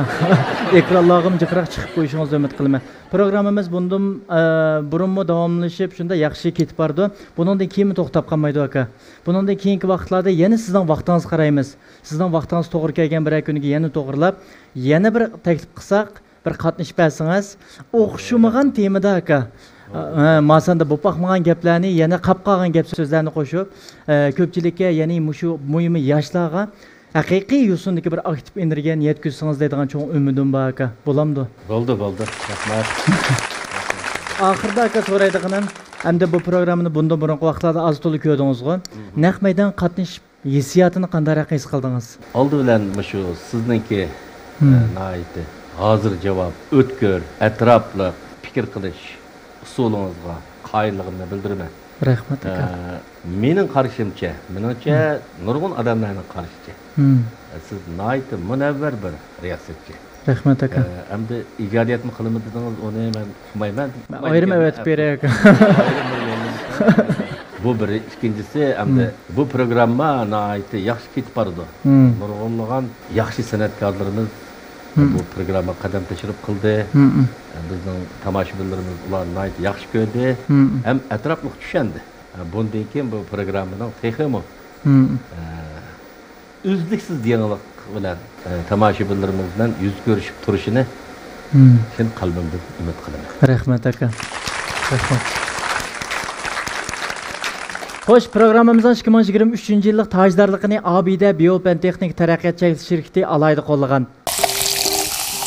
ئېكرانلارغىمۇ جىقراق چىقىپ قويۇشىڭىزنى ئۈمىد قىلىمەن. پروگراممىمىز بۇندىن، ئە، بۇرۇنمۇ داۋاملىشىپ، شۇنداق ياخشى كېتىپ بارىدۇ. بۇنىڭدىن كېيىنمۇ توختاپ قالمايدۇ، ئاكا. بۇنىڭدىن كېيىنكى ۋاقىتلاردا يەنە سىزنىڭ ۋاقتىڭىزغا قارايمىز. سىزنىڭ ۋاقتىڭىز توغرا كەلگەن بىرەر كۈنىگە يەنە توغرىلاپ، يەنە بىر تەكلىپ قىلساق، بىر قاتنىشىپ بەرسىڭىز، ئوخشىمىغان تېمىدا، ئاكا. ھە، ماساندا بولۇپ باقمىغان گەپلەرنى، يەنە قاپ قالغان گەپ سۆزلەرنى قوشۇپ، ئە، كۆپچىلىككە، يەنى مۇشۇ مۇھىمى ياشلارغا ھەقىقىي يوسۇندىكى بىر ئاكتىپ ئېنېرگىيەنى يەتكۈزسىڭىز دەيدىغان چوڭ ئۈمىدىم بار، ئاكا. بولامدۇ؟ بولدى، بولدى. رەھمەت. ئاخىرىدا، ئاكا، سورايدىغىنىم، ئەمدى بۇ پروگراممىنى بۇندىن بۇرۇنقى ۋاقىتلاردا ئاز-تولا كۆردىڭىزغۇ؟ مم. نەق مەيدانغا قاتنىشىپ، ھېسسىياتىنى قانداقراق ھېس قىلدىڭىز؟ ئالدى بىلەن مۇشۇ سىزنىڭكى، مم، ئە، ناھايىتى ھازىر جاۋاب، ئۆتكۈر، ئەتراپلىق پىكىر قىلىش ئۇسۇلىڭىزغا قايىللىقىمنى بىلدۈرىمەن. رەھمەت، ئاكا. ئە، مېنىڭ قارىشىمچە، مېنىڭچە، مم، نۇرغۇن ئادەملەرنىڭ قارىشىچە، مم، ئە، سىز ناھايىتى مۇنەۋۋەر بىر رىياسەتچى. رەھمەت، ئاكا. ئە، ئەمدى ئىجادىيەتمۇ قىلىمەن دېدىڭىز، ئۇنى مەن ئۇقمايمەن. مەن ئايرىم ئەۋەتىپ بېرەي، ئاكا. ئايرىم بىر يوللىمىسا. بۇ بىر. ئىككىنچىسى، ئەمدى، مم، بۇ پروگرامما ناھايىتى ياخشى كېتىپ بارىدۇ. مم. نۇرغۇنلىغان ياخشى سەنئەتكارلىرىمىز، مم، بۇ پروگراممىغا قەدەم تەشرىپ قىلدى. مم. بىزنىڭ تاماشىبىنلىرىمىز ئۇلارنى ناھايىتى ياخشى كۆردى. مم. ھەم ئەتراپلىق چۈشەندى. بۇندىن كېيىن بۇ پروگراممىنىڭ تېخىمۇ، مم، ئە، ئۈزلۈكسىز يېڭىلىق بىلەن، ئە، تاماشىبىنلىرىمىز بىلەن يۈز كۆرۈشۈپ تۇرۇشىنى، مم، چىن قەلبىمدىن ئۈمىد قىلىمەن. رەھمەت، ئاكا. رەھمەت. خوش، پروگراممىمىزنىڭ ئىككى مىڭ يىگىرمە ئۈچىنچى يىللىق تاجدارلىقىنى ئابىدە بىيو پەن تېخنىكا تەرەققىيات چەكلىك شىركىتى ئالاھىدە قوللىغان.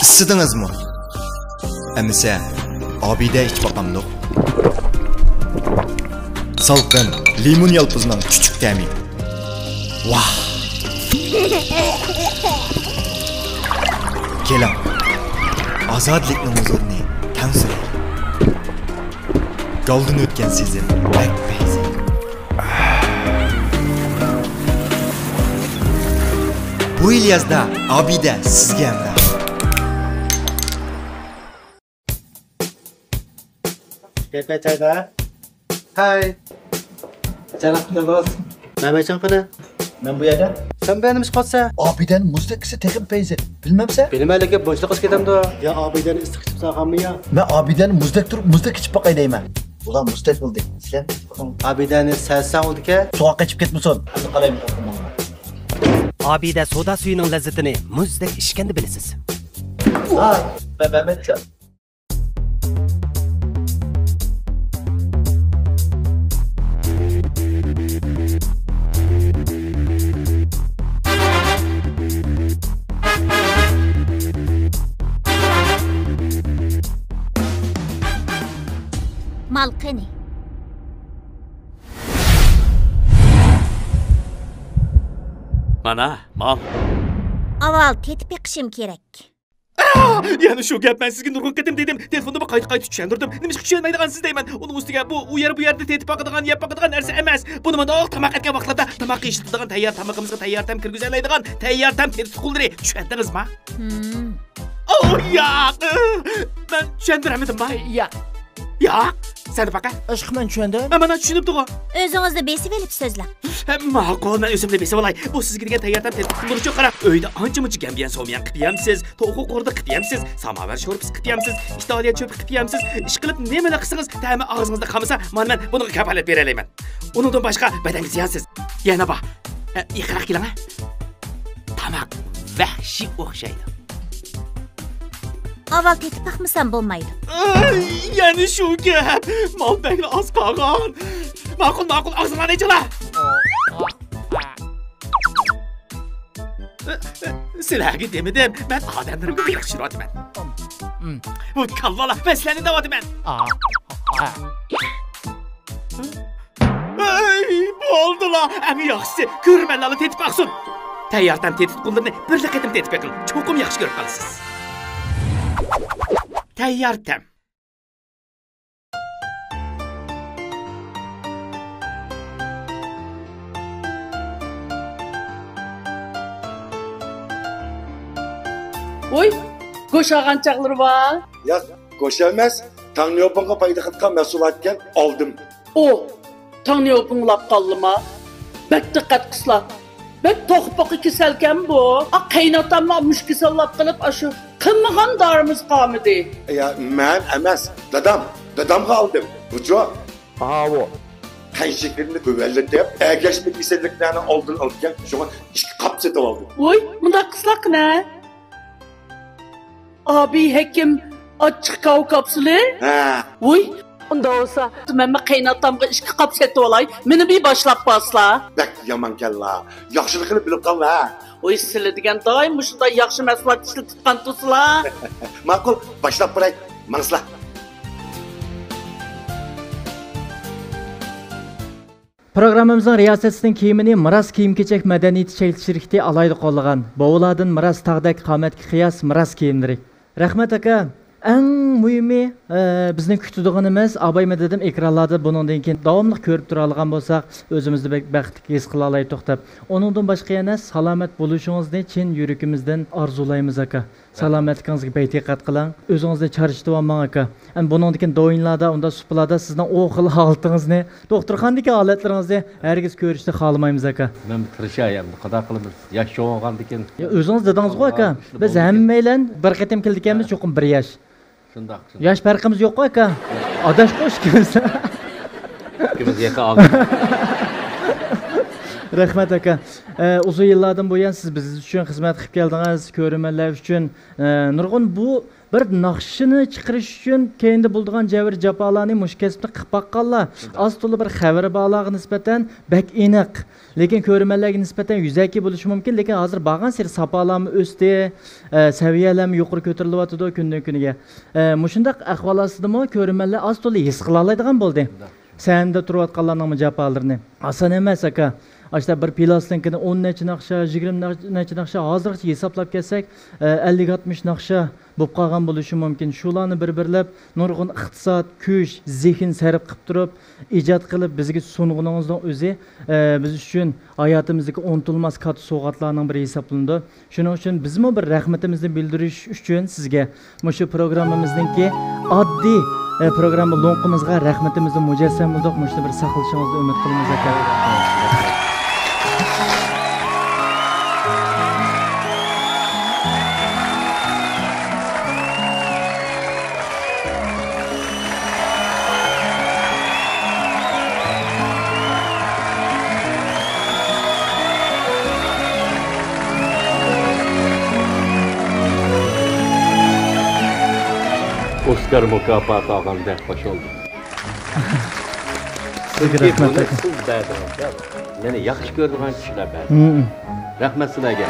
ئىسسىدىڭىزمۇ؟ ئەمىسە، ئابىدە ئىچىپ باقامدۇق؟ سالقىن، لىمون يالپۇزنىڭ چۈچۈك تەمى. ۋاھ! كېلىڭ، ئازادىلىكنىڭ ھۇزۇرىنى تەڭ سۈرەيلى. گالدىن ئۆتكەن سېزىم بەك پەيزى. بۇ يىل يازدا ئابىدە سىزگە ھەمراھ. كەپەي چايدا. ھاي. جاناب، نېمە بولسۇن؟ مەن مەيچاڭ قېنى؟ مەن بۇ يەردە. سەن بۇ يەردە نېمە ئىش قىلىۋاتىسەن؟ ئابىدەنىڭ مۇزدەك ئىسى تېخىمۇ پەيزى. بىلمەمسەن؟ بىلىمەن، لېكىن بوشلۇق ئىچىپ كېتەمدۇ؟ يا ئابىدەنىڭ ئىسسىق ئىچىپ ساغانمۇ يا؟ مەن ئابىدەنىڭ مۇزدەك تۇرۇپ، مۇزدەك ئىچىپ باقاي دەيمەن. بۇلار مۇزدەك بولدى. سىلەر ئابىدەنى سەلسەڭ بولدىكەن. سۇغا قېچىپ كەتمىسۇن. ئەمدى قالايمىقان. ئابىدە سودا سۈيىنىڭ لەززىتىنى مۇزدەك ئىچكەندە بىلىسىز. ۋاي، مەمەتجان. مال قېنى؟ مانا، مال. ئاۋۋال تېتىپ بېقىشىم كېرەك. ئاھ، يەنە شۇ گەپ، مەن سىزگە نۇرغۇن قېتىم دېدىم، تېلېفوندا قايتا-قايتا چۈشەندۈردۈم، نېمىشقا چۈشەنمەيدىغانسىز دەيمەن. ئۇنىڭ ئۈستىگە بۇ ئۇ يەر، بۇ يەردە تېتىپ باقىدىغان، يەپ باقىدىغان نەرسە ئەمەس. بۇنى مۇنداق تاماق ئەتكەن ۋاقىتلاردا تاماق يېيىشتىرىدىغان، تەييار تامىقىمىزغا تەييار تەم كىرگۈزەلەيدىغان تەييار تەم تېتىتقۇلىرى، چۈشەندىڭىزما؟ ھىم. ئوھ، ياق. مەن چۈشەندۈرەلمىدىمما؟ ياق. ياق. سەن باقە. ئىشقىلىپ مەن چۈشەندىم. ھە، مانا چۈشىنىپتىغۇ. ئۆزىڭىزنى بېسىۋېلىپ سۆزلەڭ. ھە، ماقۇل، مەن ئۆزۈمنى بېسىۋالاي. بۇ سىزگە دېگەن تەييار تەم تېتىتقۇلىرى ئۈچۈن قاراڭ. ئۆيدە ئانچە-مۇنچە گەنبيەن سوميەن قىلىپ يەمسىز، توخۇ قوردى قىلىپ يەمسىز، ساماۋەر شورپىسى قىلىپ يەمسىز، ئىتالىيە چۆپى قىلىپ يەمسىز. ئىشقىلىپ نېمىلا قىلسىڭىز، تەمى ئاغزىڭىزدا قالمىسا، مانا مەن بۇنىڭغا كاپالەت بېرەلەيمەن. ئۇنىڭدىن باشقا بەدەنگە زىيانسىز. يەنە بار. ئە، يېقىنراق كېلىڭە. تاماق ۋەھشىي ئوخشايدۇ. ئاۋۋال تېتىپ باقمىسام بولمايدۇ. ئەي، يەنە شۇ گەپ. مال بەكلا ئاز قالغان. ماقۇل، ماقۇل، ئاغزىڭلارنى ئېچىڭلار. سىلەرگە دېمىدىم، مەن ئادەملىرىمگە بېلىق چۈشۈرۈۋاتىمەن. بۇ كالۋالار، مەن سىلەرنى دەۋاتىمەن. ئەي، بولدىلا، ئەڭ ياخشىسى، كۆرۈرمەنلەرلا تېتىپ باقسۇن. تەييار تەم تېتىتقۇلىرىنى بىرلا قېتىم تېتىپ بېقىڭ، چوقۇم ياخشى كۆرۈپ قالىسىز. تەييار تەم. ۋوي، گۆش ئالغان چاغلىرى بار. ياق، گۆش ئەمەس، تاڭنيوپىڭغا پايدا قىلىدىغان مەھسۇلاتكەن، ئالدىم. ئۇ، تاڭنيوپىڭ ئۇلاپ قالدىما؟ بەك دىققەت قىلسىلا. بەك توخۇ-پوخۇ كېسەلكەن بۇ. ئا، قېيىنئاتاممۇ مۇشۇ كېسەللاپ قېلىپ، ئاشۇ قىلمىغان دارىمىز قالمىدى. يا، مەن ئەمەس، دادام. دادامغا ئالدىم. بۇچۇ؟ ئاۋۇ. قان شېكىرىنى تۆۋەنلىتىپ، ئەگەشمە كېسەللىكلەرنىڭ ئالدىنى ئالىدىكەن، شۇڭا ئىككى قاپ سېتىۋالدىم. ۋوي، مۇنداق قىلساق قېنى؟ ئابىي ھەكىم ئاچچىق كاۋا كاپسۇلى؟ ھە. ۋوي، ئۇنداق بولسا، مەنمۇ قېيىنئاتامغا ئىككى قاپ سېتىۋالاي، مېنى بىر باشلاپ بارسىلا. بەك يامانكەنلا. ياخشىلىقىنى بىلىپ قال ھە. ۋوي، سىلى دېگەن دائىم مۇشۇنداق ياخشى مەھسۇلات ئىشلىتىپ تۇرغانتۇسىلا. ماقۇل، باشلاپ بېرەي، ماڭسىلا. پروگراممىمىزنىڭ رىياسەتچىسىنىڭ كىيىمىنى مىراس كىيىم-كېچەك مەدەنىيىتى چەكلىك شىركىتى ئالاھىدە قوللىغان. بوۋىلاردىن مىراس تاغدەك قامەتكە قىياس مىراس كىيىملىرى. رەھمەت ئاكا. ئەڭ مۇھىمى، ئە، بىزنىڭ كۈتىدىغىنىمىز، ئابايمۇ دېدىم، ئېكرانلاردا بۇنىڭدىن كېيىن داۋاملىق كۆرۈپ تۇرالىغان بولساق، ئۆزىمىزنى بەك بەختلىك ھېس قىلالايتتۇق دەپ. ئۇنىڭدىن باشقا يەنە سالامەت بولۇشىڭىزنى چىن يۈرىكىمىزدىن ئارزۇلايمىز، ئاكا. سالامەتلىكىڭىزگە بەك دىققەت قىلىڭ. ئۆزىڭىزنى چارچىتىۋالماڭ، ئاكا. ئەمدى بۇنىڭدىن كېيىن دويىنلاردا، ئۇنداق سۇپىلاردا سىزنىڭ ئۇ خىل ھالىتىڭىزنى، دوختۇرخانىدىكى ھالەتلىرىڭىزنى ھەرگىز كۆرۈشنى خالىمايمىز، ئاكا. مەن تىرىشاي ئەمدى، قانداق قىلىمىز؟ ياش چوڭ بولغاندىكىن. يا، ئۆزىڭىز دېدىڭىزغۇ، ئاكا. بىز ھەممەيلەن بىر قېتىم كېلىدىكەنمىز، ھە. چوقۇم بىر ياش. شۇنداق، شۇنداق. ياش پەرقىمىز يوققۇ، ئاكا؟ ئاداشقۇ ئىككىمىز. ئىككىمىز يېقىن ئاغىنە. رەھمەت، ئاكا. ئە، ئۇزۇن يىللاردىن بۇيان سىز بىز ئۈچۈن خىزمەت قىلىپ كەلدىڭىز، كۆرۈرمەنلەر ئۈچۈن، ئە، نۇرغۇن بۇ بىر ناخشىنى چىقىرىش ئۈچۈن كەينىدە بولىدىغان جەۋھىرى جاپالارنى مۇشۇ كەسىپتە قىلىپ باققانلار، شۇنداق. ئاز تولا بىر خەۋىرى بارلارغا نىسبەتەن بەك ئېنىق. لېكىن كۆرۈرمەنلەرگە نىسبەتەن يۈزەكى بولۇشى مۇمكىن، لېكىن ھازىر بارغانسېرى ساپالارمۇ ئۆستى، ئە، سەۋىيەلەرمۇ يۇقىرى كۆتۈرۈلۈۋاتىدۇ كۈندىن كۈنگە. ئە، مۇشۇنداق ئەھۋال ئاستىدىمۇ كۆرۈرمەنلەر ئاز تولا ھېس قىلالايدىغان بولدى. شۇنداق. سەھنىدە تۇرۇۋاتقانلارنىڭمۇ جاپالىرىنى. ئاسان ئەمەس، ئاكا. ئاشۇنداق بىر پىلاستىنكىنى ئون نەچچە ناخشا، يىگىرمە نەچچە ناخشا، ھازىرغىچە ھېسابلاپ كەلسەك، ئە، ئەللىك ئاتمىش ناخشا بولۇپ قالغان بولۇشى مۇمكىن. شۇلارنى بىر-بىرلەپ نۇرغۇن ئىقتىساد، كۈچ، زېھىن سەرپ قىلىپ تۇرۇپ، ئىجاد قىلىپ بىزگە سۇنغىنىڭىزنىڭ ئۆزى، ئە، بىز ئۈچۈن ھاياتىمىزدىكى ئۇنتۇلماس كاتتا سوۋغاتلارنىڭ بىرى ھېسابلىنىدۇ. شۇنىڭ ئۈچۈن بىزمۇ بىر رەھمىتىمىزنى بىلدۈرۈش ئۈچۈن سىزگە مۇشۇ پروگراممىمىزنىڭكى ئاددىي، ئە، پروگرامما لوڭقىمىزغا رەھمىتىمىزنى مۇجەسسەم قىلدۇق. مۇشۇنى بىر ساقلىشىڭىزنى ئۈمىد قىلىمىز، ئاكا. ئوسكار مۇكاپاتى ئالغاندەك خۇش بولدۇم. سىزگە چۈنكى رەھمەت بۇنى ئاكا. سىز بەردىڭىز، مېنى ياخشى كۆرىدىغان كىشىلەر بەردى. ھىم. رەھمەت سىلەرگە.